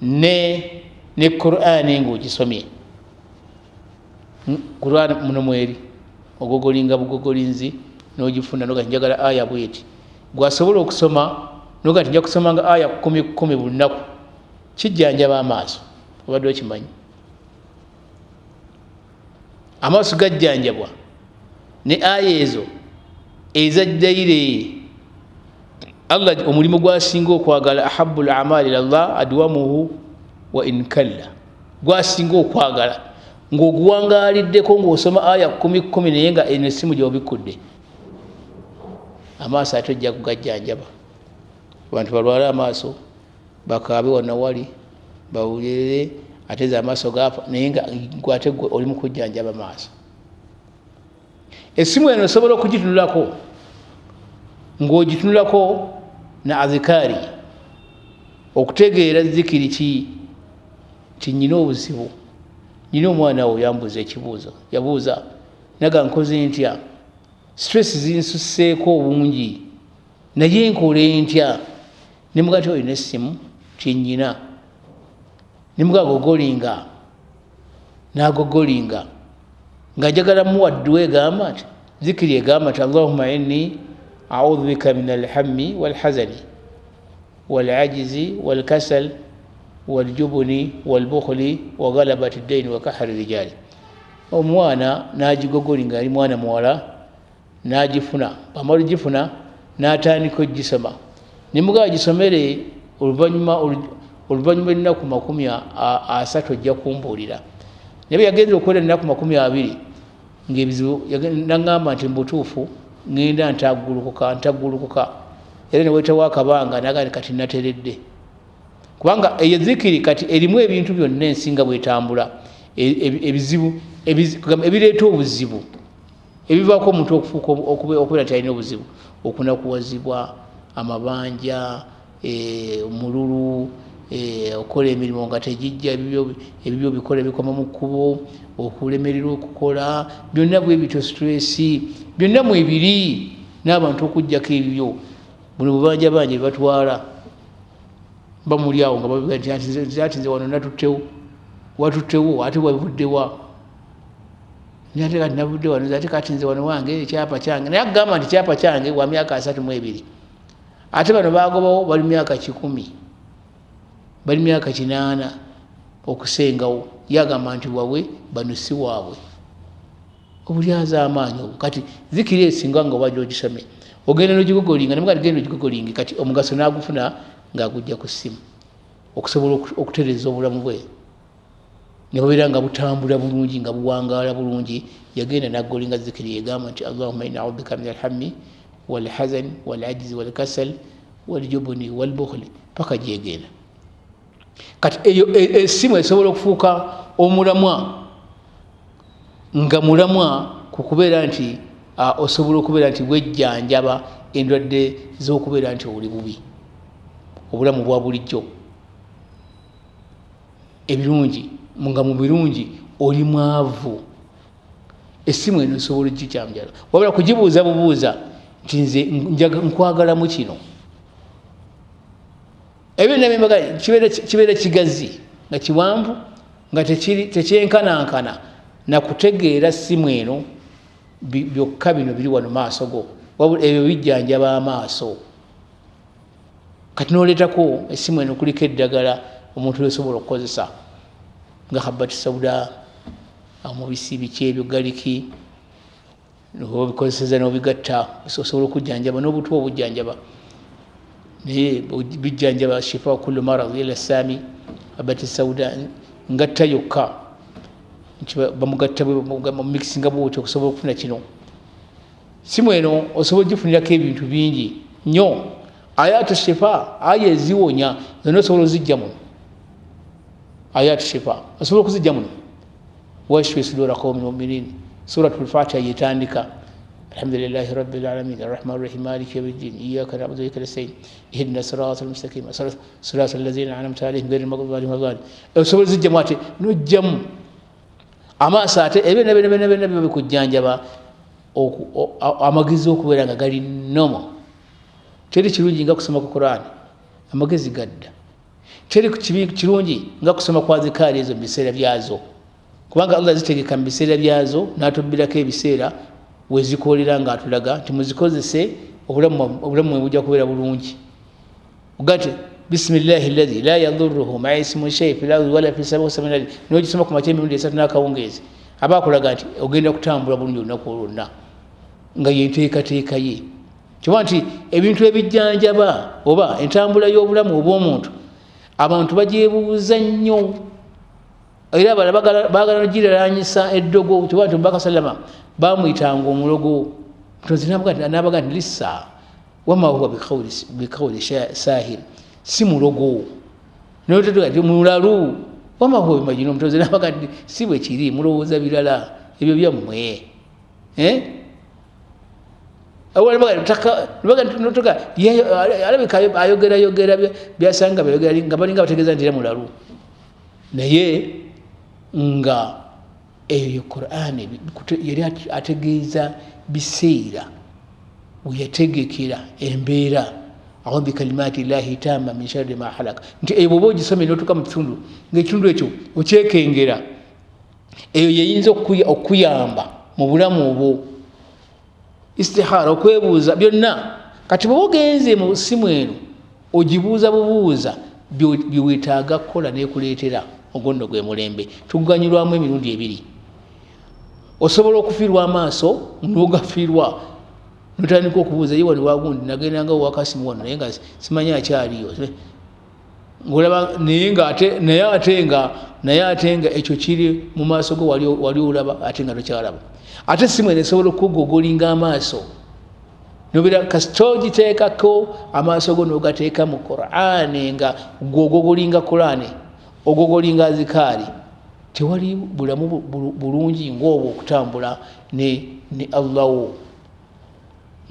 ne Qurani ngaogisomye. Quran muno mweri ogogolinga bugogolinzi nogifuna, noga njagala aya bweti, gwasobola okusoma, noga nti nja kusoma nga aya 10 10 buli lunaku, kijjanjaba amaaso. Obadde okimanyi amaaso gajjanjabwa ne aya ezo ezajjaire? Allah omulimu gwasinga okwagala, ahabu lamali ilallah adwamuhu wa inkalla, gwasinga okwagala ngaoguwangaliddeko ngaosoma aya 10 10, naye nga eno esimu gyobikudde amaaso ate ojja kugajjanjaba. Abantu balwale amaaso bakaabe wanawali bawulirire, ate ze amaaso gafa, naye nga ate gwe oli mukujjanjaba maaso. Esimu eno osobola okugitunulako ng'ogitunulako na azikaari, okutegeera zikiri ki nti nyina obuzibu. Nyina omwana wo yambuuza ekibuuzo, yabuuza naga nkoze ntya, stress zinsuseeko obungi, naye nkole ntya? Nemuga nti olina essimu? Kyenyina. Nemuga gogolinga, nagogolinga nga njagala muwa dduwa egamba nti zikiri egamba nti allahumma inni audhu bika min alhammi walhazani walajizi walkasal waljubuni walbukhli wagalabati ddaini wakahari rijali. Omwana nagigogoli nga ali mwana muwala, nagifuna. Bwamala ogifuna natandika ogisoma, nemugaa gisomere, oluvanyuma ennaku 30 ojja kumbuulira. Naye bwe yagenza okuwera ennaku 20 ngaebizibu, naŋŋamba nti mubutuufu ŋŋenda ntagulukuka ntagulukuka, era newetawo akabanga naga nti kati nateredde, kubanga eyo zikiri kati erimu ebintu byonna ensinga bwetambula, ebizibu ebireeta obuzibu ebivaako omuntu okufuuka okubeera nti alina obuzibu, okunakuwazibwa, amabanja, omululu, okukola emirimu nga tegijja, ebibyo bikola bikoma mu kkubo, okulemererwa okukola, byonna bwe bityo, stress, byonna mwebiri n'abantu okugjako ebibyo. Buno bubanja banja bebatwala bamuli awo nga babiga nti ati nze wano natuttewo, watuttewo ate wabuddewa? Ate kati navudde wano, ate kati nze wano wange ekyapa kyange. Naye agamba nti kyapa kyange wa myaka 32, ate bano bagobawo bali myaka 100, bali myaka 80 okusengawo. Yagamba nti wawe bano si waabwe. Obulyaza amaanyi obwo. Kati zikiri esinga nga obadde ogisome, ogenda nogigogolinga, naye genda ogigogolinge. Kati omugaso nagufuna ng'agujja ku ssimu okusobola okutereeza obulamu bwe ne bubeera nga butambula bulungi, nga buwangaala bulungi. Yagenda nagolinga zikiri egamba nti allahumma inni audhu bika min alhammi walhazan walajzi walkasal waljubuni walbukhli, paka gyegenda. Kati eyo esimu esobola okufuuka omulamwa, nga mulamwa ku kubeera nti osobola okubeera nti wejjanjaba endwadde z'okubeera nti oli bubi, obulamu bwa bulijjo, ebirungi nga mu birungi oli mwavu. Esimu eno osobola ogikyamjala, wabula kugibuuza bubuuza nti nze nkwagalamu kino. Ebyo byonna kibeera kigazi nga kiwanvu nga tekyenkanankana nakutegeera simu eno byokka. Bino biri wano maaso go, wabula ebyo bijjanjaba amaaso. Kati noleetako esimu eno kuliko eddagala omuntu lyosobola okukozesa nga habati sauda, omubisi, biki ebyo, galiki, obikozeseza nobigatta, osobola okujjanjaba n'obutwa obujjanjaba, naye bijjanjaba shifa kullu marad ila sami. Habati sauda ngatta yokka nti bamugatta mixinga bwotyo okusobola okufuna kino. Simu eno osobola ogifunirako ebintu bingi nnyo. Ayatu shifa, aya eziwonya zonna osobola ozijja muno. Ayatu shifa osobola okuzijja muno. Washfi sudura qaumin muminin, Suratul Fatiha yetandika alhamdulillahi rabbil alamin arrahman rahim maliki yawmiddin iyyaka na'budu wa iyyaka nasta'in ihdina siratal mustaqim siratal ladzina an'amta alaihim ghayril maghdubi alaihim waladdallin. Osobola ozijjamu ate nojjamu. Amaaso ate ebyo byonna byonna byonna biba bikujjanjaba amagezi okubeera nga gali nomo. Teri kirungi nga kusoma ku Qur'an, amagezi gadda. Teri kirungi nga kusoma kwa zikaari ezo mu biseera byazo, kubanga Allah zitegeka mu biseera byazo n'atubbirako ebiseera wezikolera ng'atulaga nti muzikozese, obulamu mwe bujja kubeera bulungi. Oga nti bisimillahi alladhi la yadurruhu maa ismu shay fil ardi wala fi samai samai alim, n'ogisoma ku makya emirundi esatu n'akawungeezi, aba akulaga nti ogenda kutambula bulungi olunaku lwonna, nga yenteekateeka ye. Kiba nti ebintu ebijjanjaba oba entambula y'obulamu obw'omuntu abantu bagyebuuza nnyo, era abalala baagala nogiralanyisa eddogo. Kiba nti omubaka sallama bamuyitanga omulogo, mutonzi n'abaga nti lissa wama huwa bikawuli sahir, si mulogo nti mulalu, wama huwa bimajini. Omutonzi n'abaga nti si bwe kiri, mulowooza birala, ebyo byammwe. Alabika ayogerayogera byasanga byayogera nga balinga bategeeza nti era mulalu, naye nga eyo Qur'an yali ategeeza biseera weyategekera embeera. Awo bikalimati llahi tama min sharri ma halaka, nti eyo bwoba ogisomye notuuka mu kitundu ngaekitundu ekyo okyekengera, eyo yeyinza okuyamba mu bulamu obwo. Istihara, okwebuuza byonna. Kati bwoba ogenze mu simu eno ogibuuza bubuuza byewetaaga kukola nekuleetera, ogwo nno gwe mulembe tuganyulwamu emirundi ebiri. Osobola okufiirwa amaaso nogafiirwa, notandika okubuuza ye wano wagundi nagendanga wakasimu wano naye nga simanyi akyaliyo, ngolaba naye nga ate naye ate nga naye ate nga ekyo kiri mu maaso go, wali olaba ate nga tokyalaba. Ate simu eno esobola okukugogolinga amaaso nobera kasita ogiteekako amaaso go nogateeka mu Qur'ani, nga gwogogolinga Qur'ani, ogogolinga azikaari, tewali bulamu bulungi ng'obwo okutambula ne Allah wo.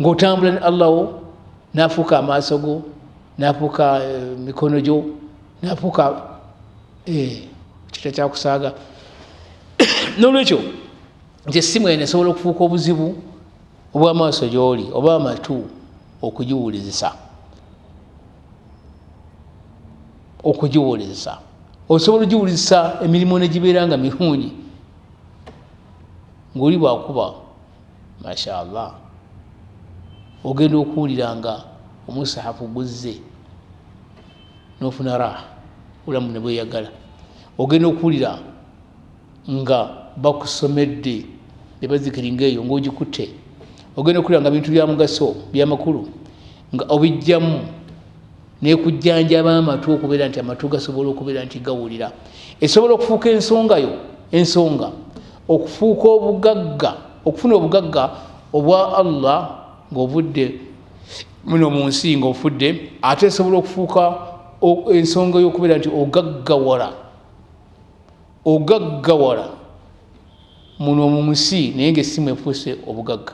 Ng'otambula ne Allah wo n'afuuka amaaso go, n'afuuka mikono gyo, n'afuuka kita kyakusaaga. N'olwekyo nti essimu eno esobola okufuuka obuzibu obw'amaaso gy'oli oba amatu okugiwulizisa, okugiwulizisa. Osobola ogiwulizisa emirimu negibeera nga mirungi ng'oli bwakuba mashallah, ogenda okuwulira nga omusahafu guzze nofuna raha, obulamu ne bweyagala. Ogenda okuwulira nga bakusomedde ne bazikiringa eyo ng'ogikutte. Ogenda okuwulira nga bintu bya mugaso byamakulu nga obijjamu nekujjanjaba amatu okubeera nti amatu gasobola okubeera nti gawulira. Esobola okufuuka ensonga yo, ensonga okufuuka obugagga, okufuna obugagga obwa Allah ng'ovudde muno mu nsi ng'ofudde. Ate esobola okufuuka ensonga y'okubeera nti ogaggawala, ogaggawala muno mu nsi, naye ng'essimu efuuse obugagga.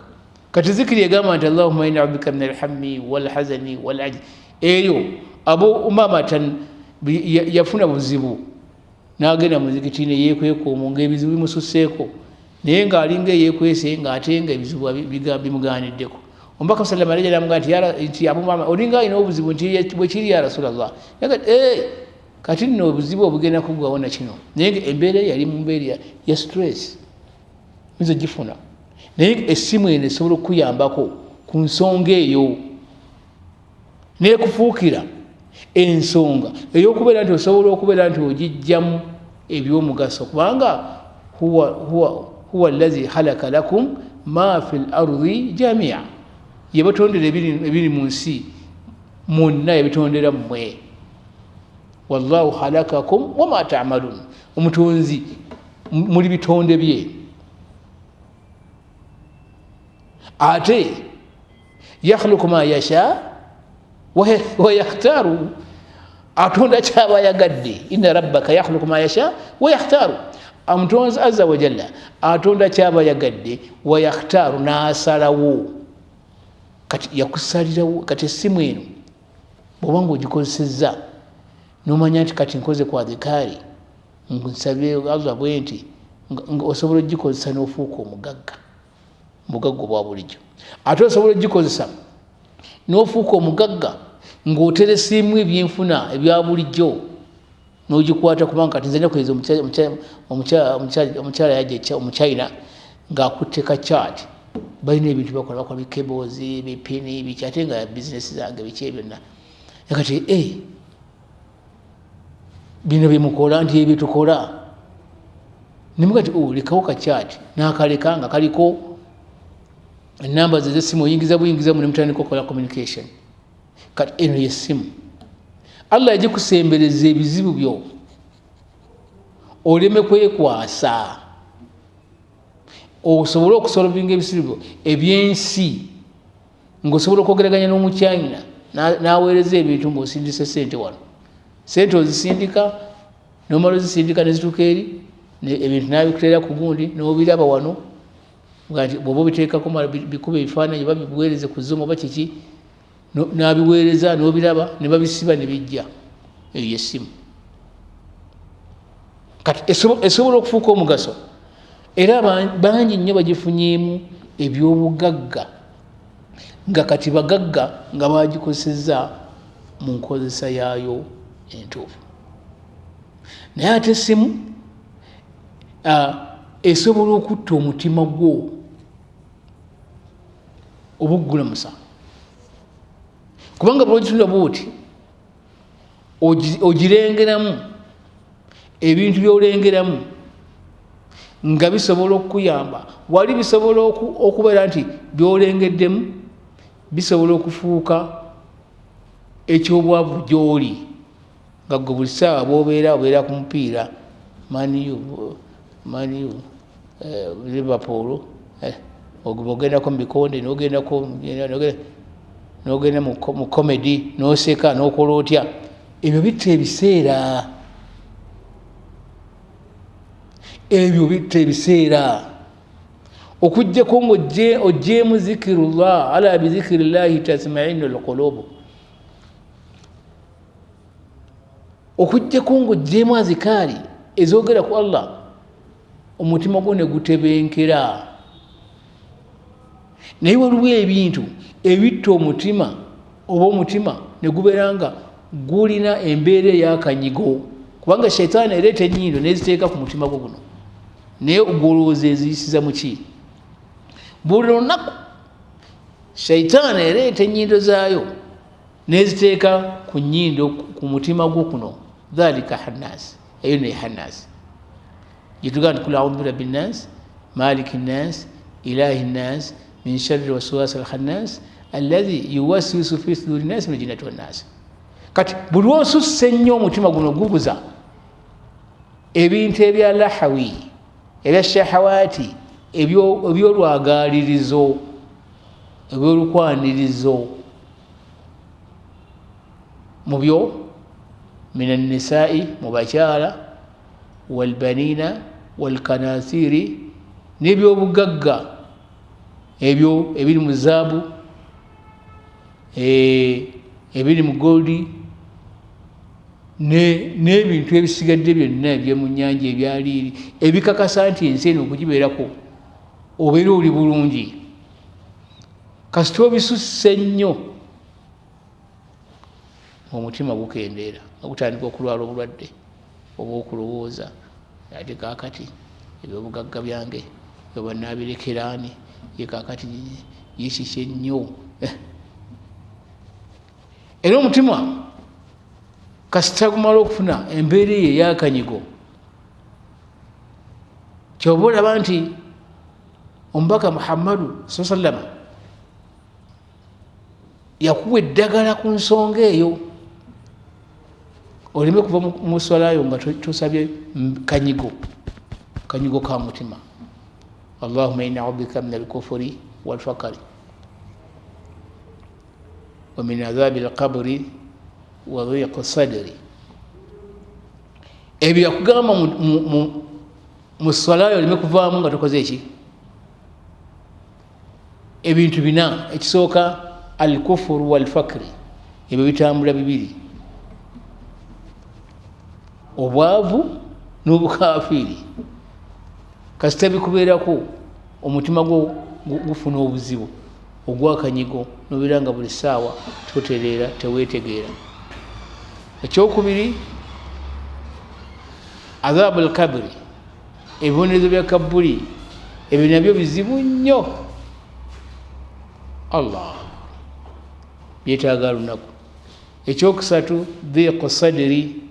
Kati zikiri egamba nti allahumma inni abika min alhammi walhazani walajzi, eyo Abu Umama yafuna buzibu n'agenda muzikiti neyekweka omwo ng'ebizibu bimususseeko, naye ng'alinga eyekwese ng'ate nga ebizibu bimugaaniddeko. Omubaka sallama alayhi namugaa nti Abu Umama olinga alina obuzibu, nti bwekiri ya Rasulallah. Kati nno obuzibu obugenda kuggwawo na kino, naye nga embeera yali mu mbeera ya stress oyinza ogifuna, naye essimu eno esobola okukuyambako ku nsonga eyo nekufuukira ensonga ey'okubeera nti osobola okubeera nti ogijjamu ebyomugaso, kubanga huwa allazi halaka lakum ma fi lardi jamia, yebatondera ebiri mu nsi mwonna, yabitondera mmwe. Wallahu halakakum wama tamalun, omutonzi muli bitonde bye. Ate yakhluku ma yasha wa yakhtaaru, atonda kyaba ayagadde. Inna rabbaka yakhluku ma yasha wa yakhtaaru, omutonzi azza wajalla atonda kyaba ayagadde, wa yakhtaaru, n'asalawo. Kati yakusalirawo. Kati essimu eno bw'oba nga ogikozesezza nomanya nti kati nkoze kwa dhikaari, nsabye Allah bwe nti Nga osobola ogikozesa n'ofuuka omugagga, mugagga obwa bulijjo. Ate osobola ogikozesa n'ofuuka omugagga ng'otereseemu ebyenfuna ebya bulijjo n'ogikwata, kubanga kati nze nakuliza omukyala yajja omuchina ng'akutte ka chart, balina ebintu bakola, bakola bicables, bipini, biki, ate nga bizinesi zange biki ebyonna. Kati bino byemukola nti ebyo tukola, nemuga ti oh, lekawo ka chart, n'akaleka nga kaliko enamba ze zessimu, oyingiza buyingiza mu nemutandika okukola communication. Kati eno yessimu Allah yagikusembereza ebizibu byo oleme kwekwasa, osobole okusolvinga ebizibu byo ebyensi, ngaosobola okwogeraganya n'omuchina n'aweereza ebintu ng'osindise sente wano. Sente ozisindika, nomala ozisindika nezituuka eri, ebintu nabikuteera ku gundi n'obiraba wano, nga bwoba obiteekako bikuba ebifaananyi oba biweereze ku Zoom oba kiki, n'abiweereza n'obiraba ne babisiba ne bijja. Eyo yessimu. Kati esobola okufuuka omugaso, era bangi nnyo bagifunyeemu ebyobugagga, nga kati bagagga nga bagikozesezza mu nkozesa yaayo entuufu. Naye ate essimu esobola okutta omutima gwo oba okugulamusa, kubanga bwogitunda bwoti ogirengeramu ebintu byolengeramu nga bisobola okukuyamba wali, bisobola okubeera nti byolengeddemu bisobola okufuuka ekyobwavu gyoli, nga gwe buli ssaawa bwobeera obeera ku mupiira Man U, Man U, Liverpool, ogendako mu bikonde, nogendako nogenda mu comedy, noseka, nokola otya, ebyo bitta ebiseera, ebyo bitta ebiseera. Okujjako nga ogyemu zikirullah, ala bizikirillahi tatmainu lqulubu, okujjako nga ogyemu azikaari ezogera ku Allah, omutima gwo ne gutebenkera. Naye waliwo ebintu ebitta omutima, oba omutima ne gubeera nga gulina embeera ey'akanyigo, kubanga shaitaani ereeta ennyindo neziteeka ku mutima gwo guno, naye gwolowooza eziyisiza muki? Buli lunaku shaitaani ereeta ennyindo zaayo neziteeka ku nnyindo ku mutima gwo kuno. Dhalika hannas, eyo ne hannas gyetugaa nti kul audhu birabbi nnas, maliki nnas, ilahi nnas, min sharri waswasi alkhannas alladhi yuwaswisu fi suduri nnas min aljinnati wannas. Kati buli lwosusse ennyo omutima guno gubuza ebintu ebya lahawi, ebya shahawati, ebyolwagalirizo, ebyolukwanirizo, mubyo min annisai, mu bakyala, walbanina walkanasiri, n'ebyobugagga ebyo ebiri mu zaabu, ebiri mu goldi, n'ebintu ebisigadde byonna ebyomu nyanja ebyaliiri, ebikakasa nti ensi eno okugibeerako obeera oli bulungi. Kasita obisusse nnyo, omutima gukendeera, nga gutandika okulwala obulwadde oba okulowooza, ate kakati ebyobugagga byange oba nabirekeraani ye, kakati yekiki ennyo. Era omutima kasita gumala okufuna embeera eyo eyakanyigo, kyoba olaba nti omubaka Muhammadu saa sallama yakuwa eddagala ku nsonga eyo, oleme kuva mu swalayo nga tosabye kanyigo, kanyigo ka mutima. Allahuma inni audhu bika min alkufuri walfakari wa min adhabi alqabri wa dhiqi sadri. Ebyo yakugamba mu swalayo oleme kuvaamu nga tokoze eki ebintu bina. Ekisooka alkufuru walfakri, ebyo bitambula bibiri, obwavu n'obukafiiri. Kasita bikubeerako, omutima gwo gufuna obuzibu ogwakanyigo, nobeera nga buli ssaawa totereera, tewetegeera. Ekyokubiri, adhabu lkabiri, ebibonerezo bya kabuli, ebyo nabyo bizibu nnyo, Allah byetaaga lunaku. Ekyokusatu, dhiqu sadiri,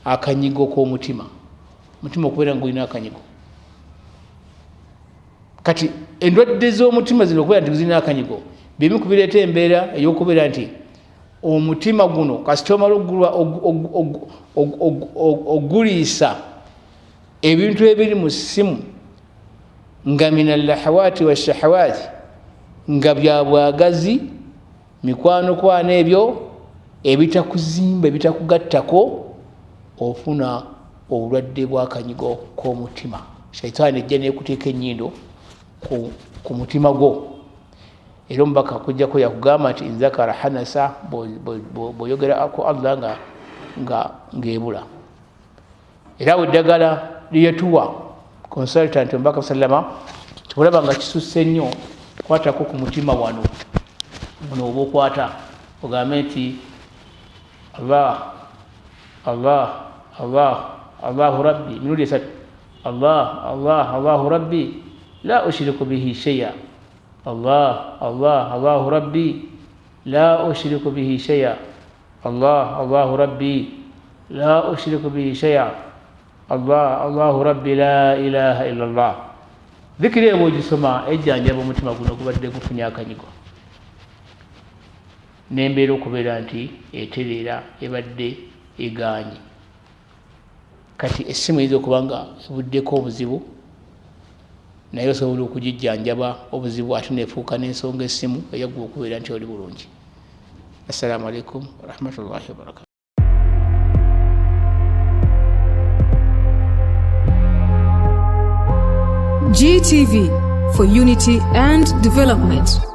akanyigo k'omutima, omutima okubeera nga gulina akanyigo. Kati endwadde z'omutima zino okubeera nti zirina akanyigo, byemu kubireeta embeera ey'okubeera nti omutima guno kasita omala oguliisa ebintu ebiri mu ssimu nga min allahawati washahawati, nga byabwagazi, mikwano kwana, ebyo ebitakuzimba, ebitakugattako, ofuna obulwadde bw'akanyigo k'omutima. Shaitaani ejja nekuteeka ennyindo ku mutima gwo. Era omubaka kujjako yakugamba nti inzakara hanasa, bw'oyogera ku Allah nga ng'ebula. Era awo eddagala lyetuwa consultant omubaka sallama, tibulaba nga kisusse nnyo, kwatako ku mutima wano muno, oba okwata ogambe nti Allah, Allah, Allah, Allahu rabbi, emirundi esatu, Allah, Allah, Allahu rabbi, la ushiriku bihi shaya, Allah, Allah, Allahu rabbi, la ushiriku bihi shaya, Allah, Allahu rabbi, la ushiriku bihi shaya, Allah, Allahu rabbi, la ilaha illa Allah. Dhikiri eyo bwogisoma ejjanjaba omutima guno gubadde gufunye akanyigo, nembeera okubeera nti etereera ebadde eganye. Kati essimu eyinza okuba nga ebuddeko obuzibu, naye osobola okugijjanjaba obuzibu ate nefuuka n'ensonga essimu eyaggwa okubeera nti oli bulungi. Assalamu alaikum warahmatullahi wabarakatu. GTV for unity and development.